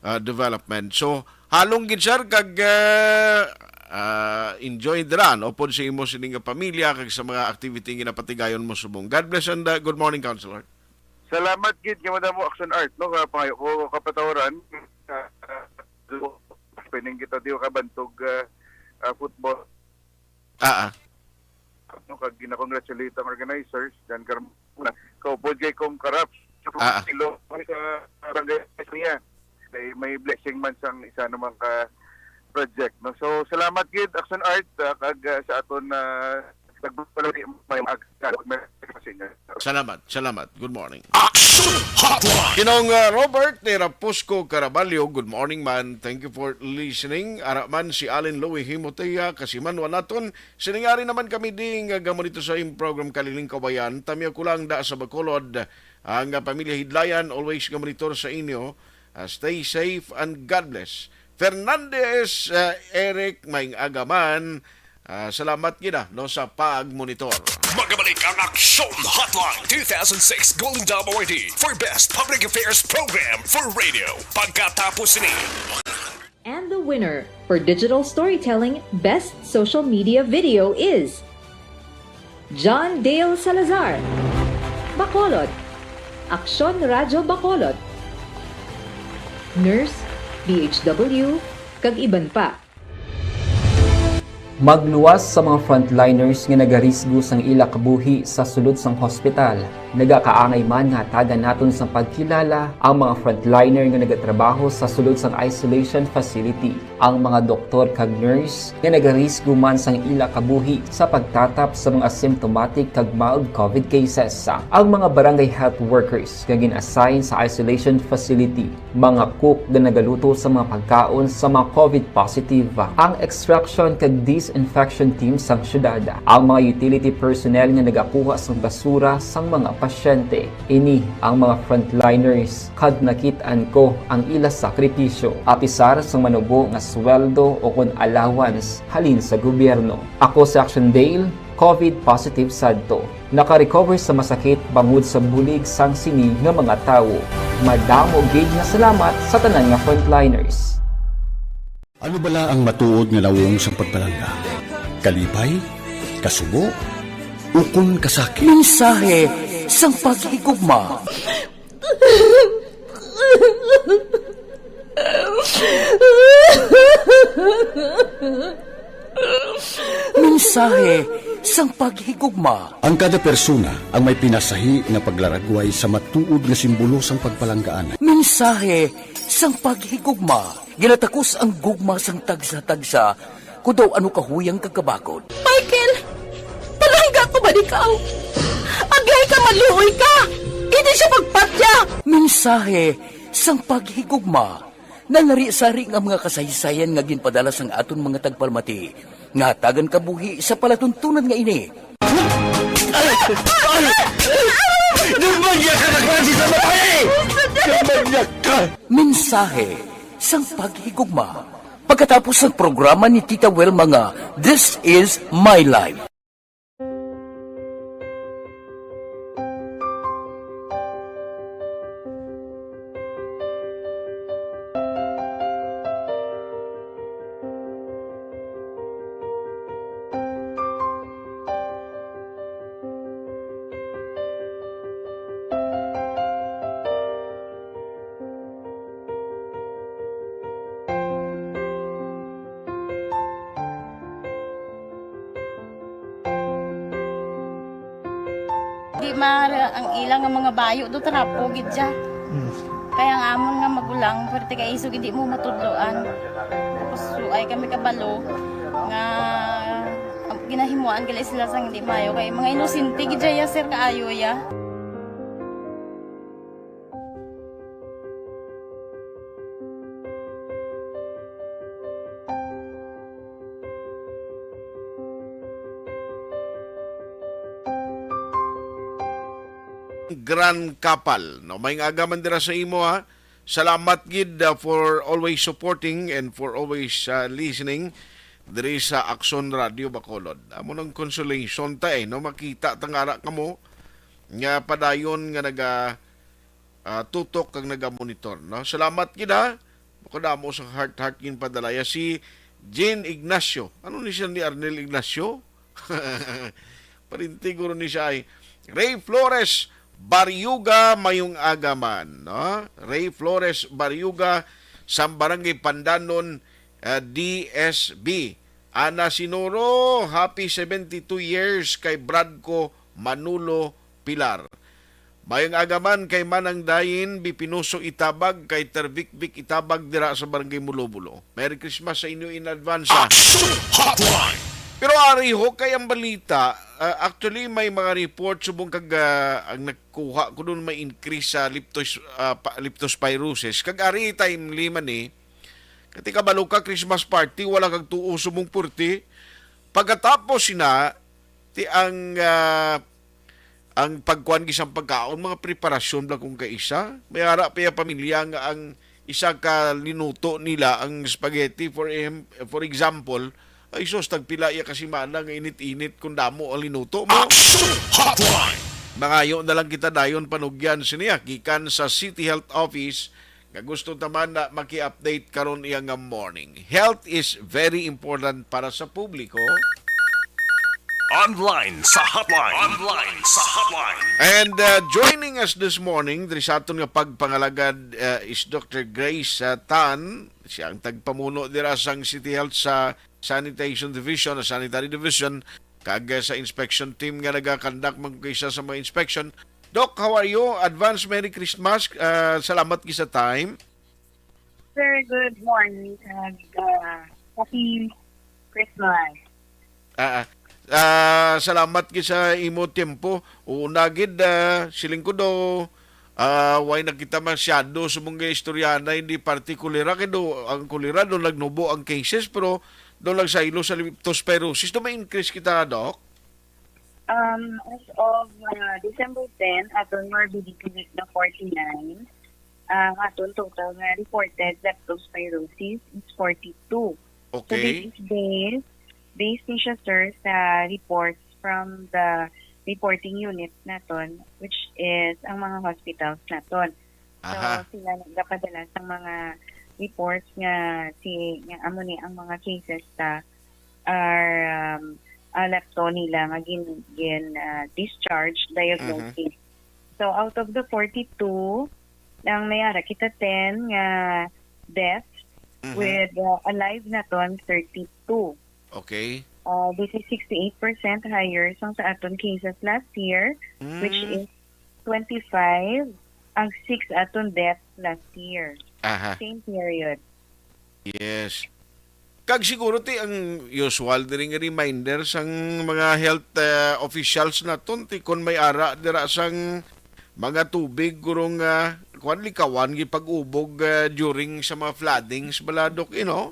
ah, development. So, halong gid, sir, kag, ah, ah, enjoy the run upod sa imo sini nga pamilya kag sa mga activity nga ginapatigayon mo subong. God bless and, ah, good morning, Councilor. Salamat gid nga madamo, Action Art, no, nga pangayo ko kapatawaran. Ah, ah, opening kita di ka bantog, ah, ah, football. Ah, ah. No, kag gina-congratulate ang organizers, John Carmona. Kaupod kay Kong Karaps. Ah, ah. Silo sa barangay niya. May, may blessing man sang isa naman ka project, no? So, salamat gid, Action Art, ah, kag, ah, sa aton, ah, nagpapalagi may mag-, may Salamat, salamat. Good morning. Action Hotline. Ginong, ah, Robert ni Raposco Caraballo, good morning man. Thank you for listening. Ara man si Allen Louie Himotea, kasimanwa naton. Siningari naman kami di nga gamonitor sa imong program Kaliling Kawayan. Tami ako lang da sa Bacolod. Ang, ah, pamilya Hidlayan, always gamonitor sa inyo. Ah, stay safe and God bless. Fernandez, ah, Eric, maayong aga man. Ah, salamat gid, ah, no, sa pagmonitor. Magabalik ang Aksyon Hotline two thousand six Golden Dome Awardee for Best Public Affairs Program for Radio. Pagkatapos ni And the winner for digital storytelling best social media video is John Dale Salazar, Bacolod, Aksyon Radyo Bacolod, Nurse, D H W, kag iban pa. Magluwas sa mga frontliners nga nagarisgo sang ila kabuhi sa sulod sang hospital. Nagakaangay man nga hatagan naton sang pagkilala ang mga frontliner nga nagatrabaho sa sulod sang isolation facility, ang mga doktor kag nurse nga nagarisgo man sang ila kabuhi sa pagtatap sa mga asymptomatic kag mild covid cases, ang mga barangay health workers nga gin-assign sa isolation facility, mga cook nga nagaluto sa mga pagkaon sa mga covid positive, ang extraction kag disinfection team sang syudad, ang mga utility personnel nga nagakuha sang basura sang mga pasyente. Ini ang mga frontliners, kag nakit-an ko ang ila sakripisyo, apisar sang manubo nga sweldo o kon allowance halin sa gobyerno. Ako si Action Dale, covid positive sadto. Naka-recover sa masakit bangod sa bulig sang sini nga mga tawo. Madamo gid nga salamat sa tanan nga frontliners. Ano bala ang matuod nga nawong sang pagpalangga? Kalipay? Kasubo? Ukon kasakit? Mensahe sang paghigugma. Mensahe sang paghigugma. Ang kada persona ang may pinasahi nga paglaragway sa matuod nga simbolo sang pagpalanggaan. Mensahe sang paghigugma. Ginatakos ang gugma sang tagsa-tagsa, kon daw ano kahuyang kag kabakod. Michael! Palangga ko man ikaw! Agay ka, maluoy ka! Di siya magpatya! Mensahe sang paghigugma. Nalari-sari nga mga kasaysayan nga ginpadala sang aton mga tagpalamati nga hatagan kabuhi sa palatuntunan nga ini. Nagmanyag ka na klase sa babae! Nagmanyag ka! Mensahe sang paghigugma. Pagkatapos sang programa ni Tita Wilma nga This Is My Life. Di maaari ang ila nga mga bayo do, trapo gid siya. Mm. Kaya ang amon nga magulang, pwerte kay isog, hindi mo matudloan. Tapos, so, ay kami kabalo nga ginahimuan gali sila sang hindi maayo. Kay mga inosente gid siya, sir, kaayo ya. Gran Kapal, no? May nga agaman dira sa imo, ha? Salamat gid, uh, for always supporting and for always, uh, listening diri sa Aksyon Radio Bacolod. Amo nang consolation ta, eh, no? Makita ta nga ara kamo nga padayon nga naga, ah, tutok kag naga-monitor, no? Salamat gid, ha. Makadamo sa heart-heart ginpadalaya si Jean Ignacio. Ano ni siya ni Arnel Ignacio? Parinti guro ni siya ay Ray Flores Bariuga, mayong aga man, no? Ray Flores Bariuga sa Barangay Pandanon, ah, D S B. Ana Sinoro, happy seventy-two years kay Bradco Manolo Pilar. Mayong aga man kay Manang Dayin Bipinoso Itabag, kay Tervikvik Itabag dira sa Barangay Mulobulo. Merry Christmas sa inyo in advance, ah. Action Hotline! Pero ari ho kay ang balita, ah, actually may mga report subong kag, ah, ang nakuha ko dun may increase sa leptos-, ah, pa-, leptospirosis. Kag ari timely man, eh. Kati kabalo ka, Christmas party, wala kag tuo subong purti. Pagkatapos sina, ti ang, ah, ang pagkuan gisang pagkaon, mga preparasyon bala kung kaisa. May ara pa ya pamilya nga ang isa ka linuto nila ang spaghetti, for em-, for example, ay sus, tagpila ya ka semana nga init-init kung damo ang linuto mo. Action Hotline! Mangayo na lang kita dayon panugyan siniya gikan sa City Health Office nga gusto ta man na maki-update karon iya nga morning. Health is very important para sa publiko. Online sa hotline. Online sa hotline. And, uh, joining us this morning, diri sa aton nga pagpangalagad, uh, is Doctor Grace, uh, Tan. Siya ang tagpamuno dira sang City Health sa Sanitation Division, o Sanitary Division, kag, uh, sa inspection team nga nagakandak man kay isa sa mga inspection. Doc, how are you? Advance Merry Christmas. Uh, salamat gid sa time. Sir, good morning, kag, ah, happy Christmas. Ah, ah. Ah, salamat gid sa imo tempo. Una gid, ah, siling ko do, ah, way na kita masyado sa mga istoryahanay, hindi particular, kay do, ang kolera do nagnubo ang cases, pero do nagsaylo sa leptospirosis, do may increase kita, Doc? Um, as of, uh, December ten, aton morbidity rate na forty-nine. Ang aton total nga reported leptospirosis is forty-two. So, this Okay. is based, based ni siya, sir, sa reports from the reporting unit naton, which is ang mga hospitals naton. So, Aha. sila nagapadala sa mga reports nga si, nga amo ni ang mga cases ta are, um, ah, lepto nila nga gin-, gin-, ah, discharge, diagnosis. Mhm. So, out of the forty-two, ang may ara kita ten nga deaths Mhm. with, uh, alive naton thirty-two. Okay. Uh, this is sixty-eight percent higher sang sa aton cases last year, which Mm. is twenty-five ang six aton death last year. Aha. Same period. Yes. Kag siguro ti ang usual diri nga reminder sang mga health, uh, officials naton ti kon may ara dira sang mga tubig kurong, ah, kuwan, likawan gid pag-ubog, ah, during sa mga floodings bala, Doc, you know?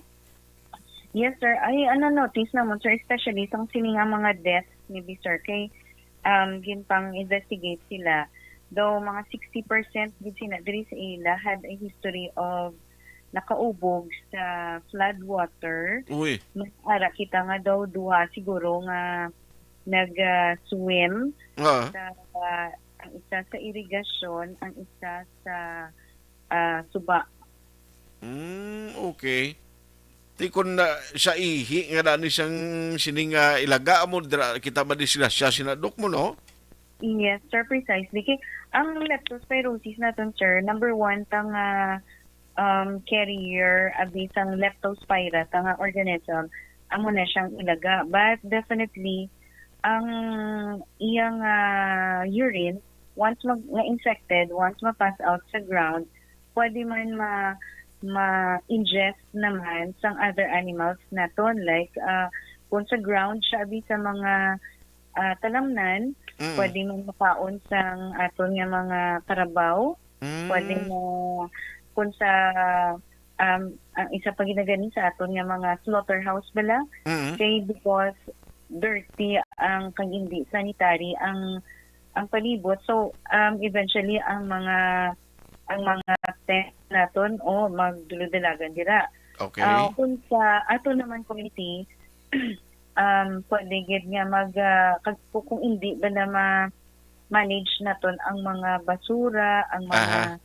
Yes, sir. Ay, ano, notice naman, sir, especially sang sini nga mga deaths, maybe, sir, kay, um, ginpang-investigate sila. Though mga sixty percent gid sila diri sa ila had a history of nakaubog sa flood water. Uy. Mas ara kita nga daw duha siguro nga nag, ah, swim Ah. sa, ah, ang isa sa irigasyon, ang isa sa, ah, suba. Mm, okay. Ti kun na, sa ihi nga na ni sang sining, ah, ilaga mo dira, kita madisgrasya sina, Doc, mo, no? Yes, sir, precisely. Kay ang leptospirosis naton, sir, number one ta nga, um, carrier abi sang Leptospira ta nga organism, amo na siyang ilaga. But definitely, ang iyang, ah, urine, once mag-, na-infected, once ma-pass out sa ground, pwede man ma-, ma-ingest naman sang other animals naton. Like, ah, kung sa ground siya, abi sa mga, ah, talamnan, Mm. pwede man makaon sang aton nga mga karabaw. Mm. Pwede mo, kung sa, um, ang isa pa ginagani sa aton nga mga slaughterhouse bala, Mm. kay because dirty ang, kag hindi sanitary ang, ang palibot. So, um, eventually, ang mga, ang mga pet naton, o, magdulodalagan dira. Okay. Ah, kung sa ato naman community, um, pwede gid nga mag, ah, kag-, kung, kung hindi ba na ma-, manage naton ang mga basura, ang mga Aha.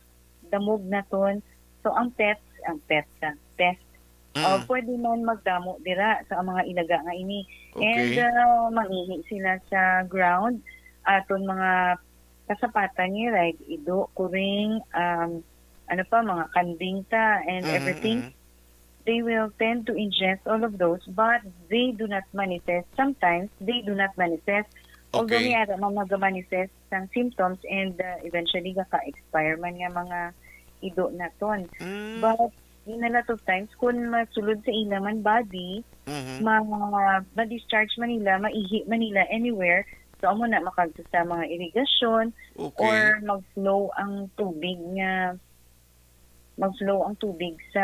damog naton. So, ang pets, ang pets, ang pest, Mm. ah, pwede man magdamo dira sa mga ilaga nga ini. Okay. And, ah, mangihi sila sa ground, aton mga kasapatan ni, like ido, kuring, um, ano pa, mga kanding ta, and Mm, everything. mm. They will tend to ingest all of those, but they do not manifest. Sometimes, they do not manifest. Although Okay. may ara man nag-manifest sang symptoms and, uh, eventually gaka-expire man nga mga ido naton. Mm. But in a lot of times, kung masulod sa ila man body, Mhm. ma-, ma-discharge man nila, maihi man nila anywhere, so amo na makadto sa mga irigasyon Okay. or mag-flow ang tubig nga mag-flow ang tubig sa,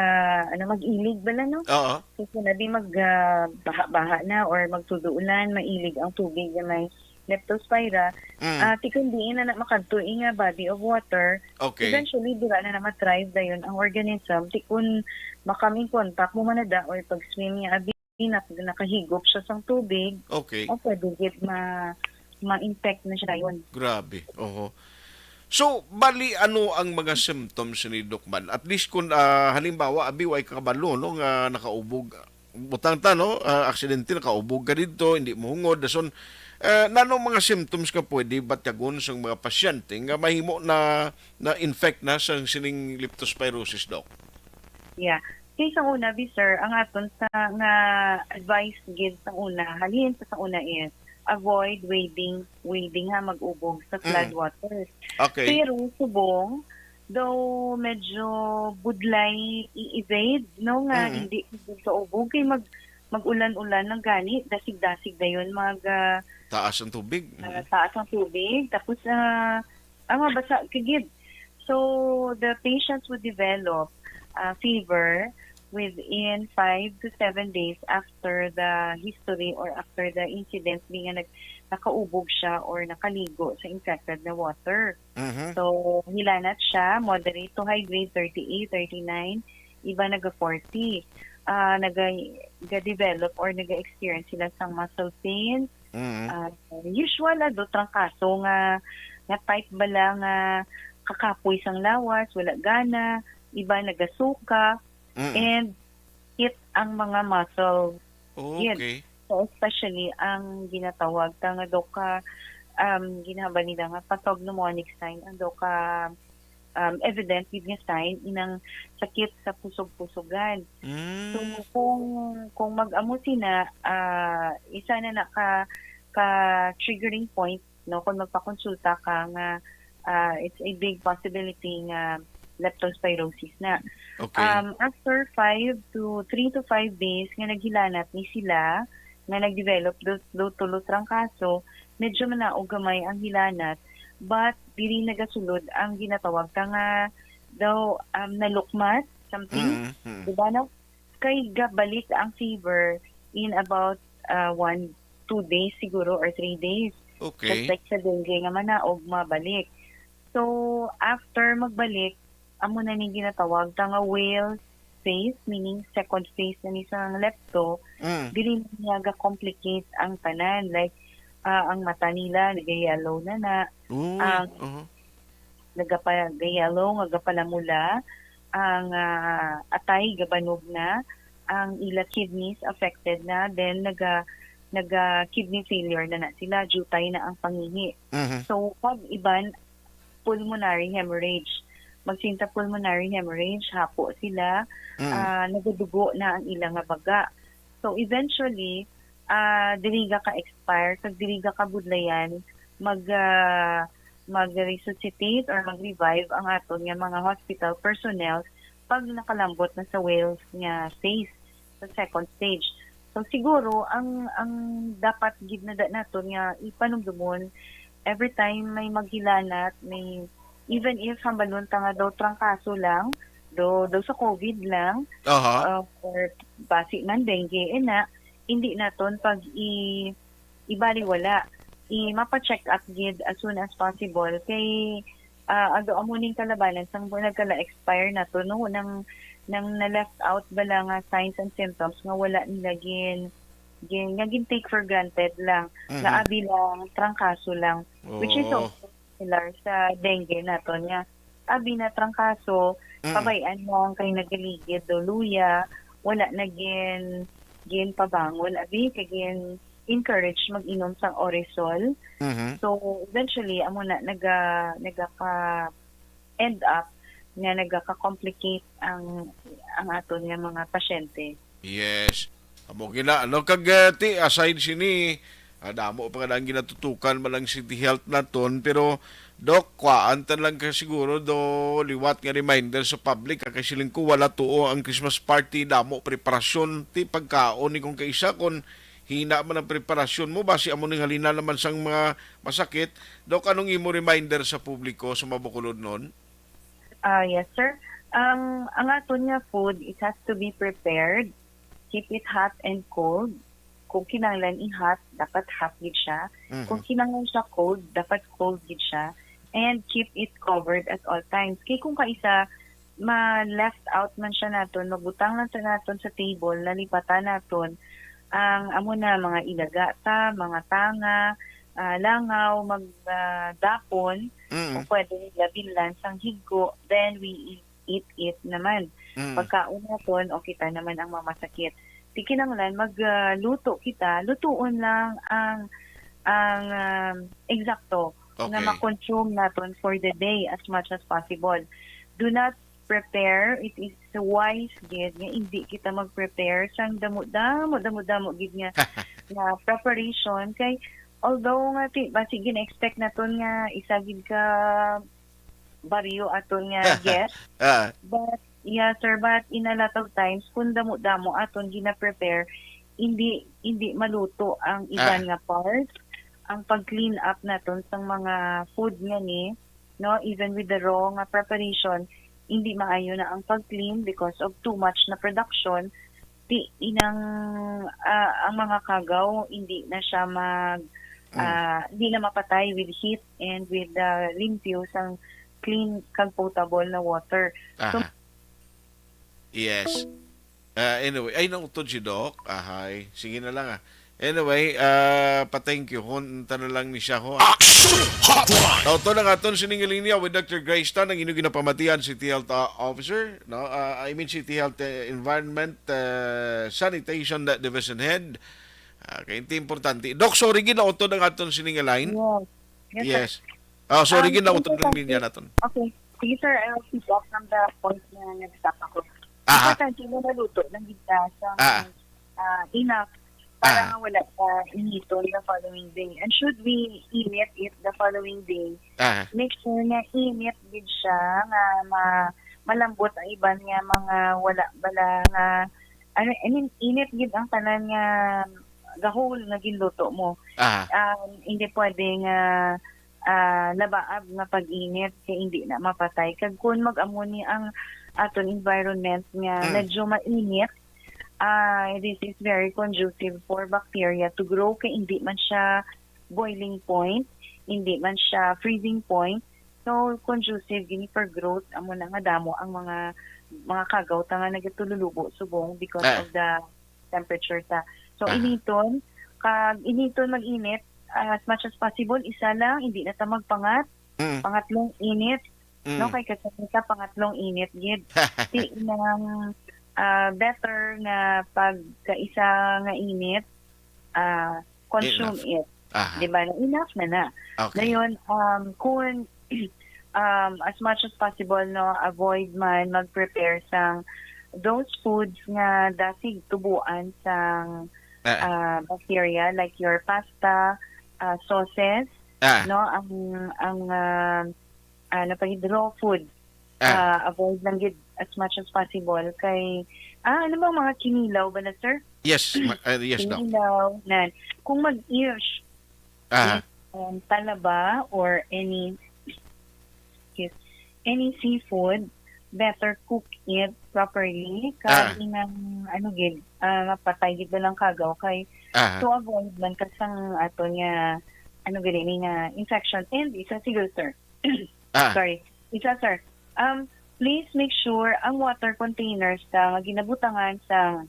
ano, mag-ilig bala, no? Oo. So, kung abi mag, ah, baha-baha na or magtudo ulan, mailig ang tubig nga may leptospira, Mm. ah, ti kun diin na, na makadto nga body of water, Okay. eventually, dira na na ma-thrive dayon ang organism. Ti kun ma-come in contact mo man na da or pag-swim niya, abi, nak-, nakahigop siya sang tubig, Okay. o pwede gid ma-, ma-infect na siya dayon. Grabe. Oho. So, bali, ano ang mga symptoms ni Doc man? At least kung, ah, halimbawa, abi, way ka kabalo, no, nga nakaubog. Butang ta, no, ah, aksidente, nakaubog ka didto, hindi mo hungod, dason, eh, nanong mga symptoms ka pwede batyagon sa mga pasyente nga mahimo na, na-infect na sa sining leptospirosis, Doc? Yeah. Kay sa una, bi, sir, ang aton sa nga advice gid sa una, halin sa, sa una is avoid wading, wading ha, mag-ubog sa flood Mm. waters. Okay. Pero subong, though medyo budlay i-evade, no, nga Mm. hindi kaubog, kay mag-, mag-ulan-ulan lang gani, dasig-dasig dayon mag, ah, Taas ang tubig. ah, Mm. taas ang tubig. Tapos, ah, ah, mabasa ka gid. So, the patients would develop, ah, fever within five to seven days after the history or after the incident, bi, nga nag-, nakaubog siya or nakaligo sa infected na water. Mhm. So, hilanat siya, moderate to high grade, thirty-eight, thirty-nine, iba naga forty. Ah, naga-, ga-develop or naga-experience sila sang muscle pain. Mhm. Ah, usual, ah, do, trangkaso nga, nga type bala nga kakapoy sang lawas, wala gana, iba nagasuka, Mm. and hit ang mga muscle. Oh, Yun. Okay. So, especially ang ginatawag ta nga doka, um, ginahambal nila nga pathognomonic sign, ang doka, um, evident gid nga sign inang sakit sa kusog-kusugan. Mm. So, kung, kung mag-amo sina, ah, isa na na ka, ka triggering point, no, kung magpakonsulta ka nga, ah, it's a big possibility nga leptospirosis na. Okay. Um, after five to, three to five days nga naghilanat ni sila, nga nag-develop do, do tulo trangkaso, medyo manaog gamay ang hilanat. but diri nagasulod ang ginatawag ta nga daw, um, nalukmat, something. Mm, mm. Di ba, no? Kay gabalik ang fever in about, ah, one, two days siguro or three days. Okay. Just like sa dengue nga manaog, mabalik. So, after magbalik, amo na ning ginatawag ta nga whale phase, meaning second phase na ni sang lepto, Mm. dili na niya ga-complicate ang tanan. Like, ah, ang mata nila nag-yellow na na, Uy, ang uh-huh. nagapa-, ga-yellow, nga gapalamula, ang, ah, atay gabanog na, ang ila kidneys affected na, then naga-, naga-kidney failure na na sila, jutay na ang pangihi. Mhm. So, pag iban, pulmonary hemorrhage. Magsinta pulmonary hemorrhage, hapo sila, Mm. ah, nagadugo na ang ila nga baga. So, eventually, ah, diri ga ka-expire, kag diri ga kabudlayan, mag, ah, mag-resuscitate or mag-revive ang aton nga mga hospital personnel pag nakalambot na sa whales nga phase, sa second stage. So, siguro, ang, ang dapat gid na da-, naton nga ipanumdumon, every time may maghilanat, may, even if hambalon ta nga daw trangkaso lang, daw, daw sa COVID lang, Aha. uh, or basi man dengue, ina, hindi naton pag i-, ibaliwala. I, mapa-check up gid as soon as possible. Kay, ah, ado amo ning kalabanan sang nagkala-expire na to, no? Nang, nang na-left out bala nga signs and symptoms nga wala nila gin, gin, nga gin take for granted lang. Mhm. Nga abi lang, trangkaso lang. Which is Oo. also similar sa dengue naton nga abi na trangkaso, Mm. pabay-an lang kay nagaligid daw luya, wala na gin-, ginpabangon, abi, kay gin-encourage mag-inom sang Orisol. Mhm. So, eventually, amo na, naga-, nagaka-end up nga nagaka-complicate ang, ang aton nga mga pasyente. Yes. Amo gina, ano, kag, eh, ti, aside sini, ah, damo pa nga ang ginatutukan man ang City Health naton, pero, Doc, kuhaan ta lang ka siguro do liwat nga reminder sa public, ah, kay siling ko wala tuo ang Christmas party, damo preparasyon, ti pagkaon ni kung kaisa, kung hina man ang preparasyon mo, basi amo ning halina naman sang mga masakit. Doc, anong imo reminder sa publiko sa Mabukulod nun? Ah, yes, sir. Ang, ang aton nga food, it has to be prepared. Keep it hot and cold. Kung kinahanglan i-hot, dapat hot gid siya. Mhm. Kung kinahanglan siya cold, dapat cold gid siya. And keep it covered at all times. Kay kung kaisa, ma-left out man siya naton, mabutang lang sa naton sa table, nalipatan naton ang amo na mga ilaga ta, mga tanga, ah, langaw, mag, ah, dapon, Mm. o pwede nila binlan sang higko, then we eat, eat it naman. Mm. Pagkaon naton, o kita naman ang mamasakit. Di kinahanglan mag, ah, luto kita, lutuon lang ang, ang, um, eksakto nga Okay. ma-consume naton for the day as much as possible. Do not prepare, it is wise gid nga hindi kita mag-prepare sang damo-damo, damo-damo gid nga, nga preparation. Kay, although nga ti-, basi gina-expect naton nga isa gid ka baryo aton nga guest, Ah, but, yeah, sir, but in a lot of times, kung damo-damo aton gina-prepare, hindi, hindi maluto ang iban Ah. nga parts. Ang pag-clean up naton sang mga food nga ni, no, even with the raw nga preparation, hindi maayo na ang pag-clean because of too much na production. Ti inang, ah, ang mga kagaw, hindi na siya mag, Mm. ah, hindi na mapatay with heat and with the limpyo sang clean kag potable na water. So, Aha. Yes. Ah, anyway, ay, nautod si Doc. Ahay. Sige na lang, ah. Anyway, ah, pa-thank you. Hon, ta na lang ni siya, ho. Action Hotline! Nautod ang aton sining linya with Doctor Grace Tan, ang inyong ginapamatian, City Health, ah, Officer, no? Ah, I mean, City Health, eh, Environment, eh, Sanitation Division Head. Ah, kay importante. Doc, sorry, ginautod ang aton sining line. Yes. Yes, sir. Yes. Ah, sorry, Um, ginautod ang importante. Linya naton. Okay. Sige, sir, I'll pick up from the point na nag-stop ako. Aha. Importante na maluto lang gid ta sa, Ah. ah, enough para Ah. nga wala pa initon the following day. And should we init it the following day, Ah. make sure nga init gid siya nga ma-, malambot ang iban nga mga wala bala nga, ano, I mean, init gid ang tanan nga gahol nga ginluto mo. Ah. Um, hindi pwede nga ah, labaab nga pag-init kay hindi na mapatay. Kag kun mag-amo ni ang aton environment nga Mm. medyo mainit, ah, this is very conducive for bacteria to grow kay hindi man siya boiling point, hindi man siya freezing point. So, conducive gini for growth. Amo na nga damo ang mga, mga kagaw ta nga nagatululubo subong because Ah. of the temperature ta. So, Ah. initon, kag initon mag-init, as much as possible, isa lang, hindi na ta magpangat. Mm. Pangatlong init, Mm. no? Kay kasi sa pangatlong init, gid. Di nang, ah, better nga pag kaisa nga init, ah, consume Enough. it. Aha. Di ba? Na enough na na. Okay. Dayon, um, kung, um, as much as possible, no, avoid man mag-prepare sang those foods nga dasig tubuan sang, Ah. ah, bacteria, like your pasta, ah, sauces, Ah. no, ang, ang, ah, ano pa gid, raw food. Ah. Ah, avoid lang gid as much as possible kay, ah, ano bang mga kinilaw ba na, sir? Yes, ma-, ah, yes, Doc. Kinilaw, nan. Kung mag-ish, Ah. is, um, talaba or any, excuse, any seafood, better cook it properly. Ah. Kag inang, ano gid, ah, mapatay gid na lang kagaw kay Ah. to avoid man kasang ato nga, ano gid ini nga infection. And isa siguro, sir. Ah. Sorry. Isa, sir. Um, please make sure ang water containers ta nga ginabutangan sa,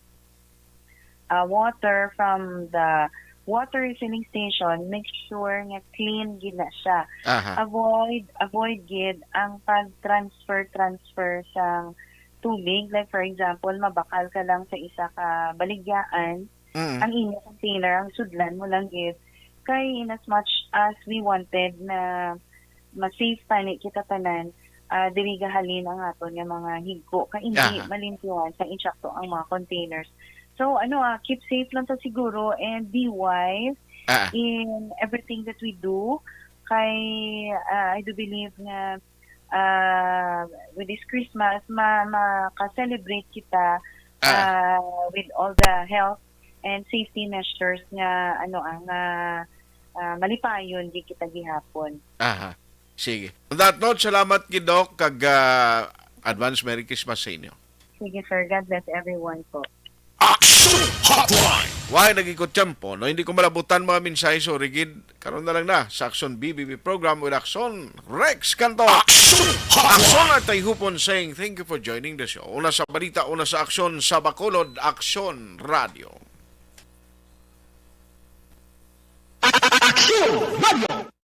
ah, water from the water refilling station, make sure nga clean gid na siya. Aha. Avoid, avoid gid ang pag-transfer, transfer sang tubig. Like, for example, mabakal ka lang sa isa ka baligyaan, Mm. ang inyo container, ang sudlan mo lang gid. Kay in as much as we wanted na ma-safe pa ni kita tanan, ah, diri gahalin ang aton nga mga higko. Kay hindi Aha. malimpyuhan sa insakto ang mga containers. So, ano, ah, keep safe lang ta siguro and be wise Ah. in everything that we do. Kay, ah, I do believe nga, ah, with this Christmas, ma-, maka-celebrate kita, Ah. ah, with all the health and safety measures nga, ano, ah, nga, ah, malipayon di kita gihapon. Aha. Sige. On that note, salamat gid, Doc, kag, ah, advance Merry Christmas sa inyo. Sige, sir. God bless everyone po. Action Hotline! Why nagikot tiyempo? No, hindi ko malabutan mga mensahe, sorry gid. Karon na lang na sa Action B B B program with Action Rex Canto. Action Hotline! Action at Tayhupon saying thank you for joining the show. Una sa balita, una sa aksyon, sa Bacolod, Action Radio. Action Radio!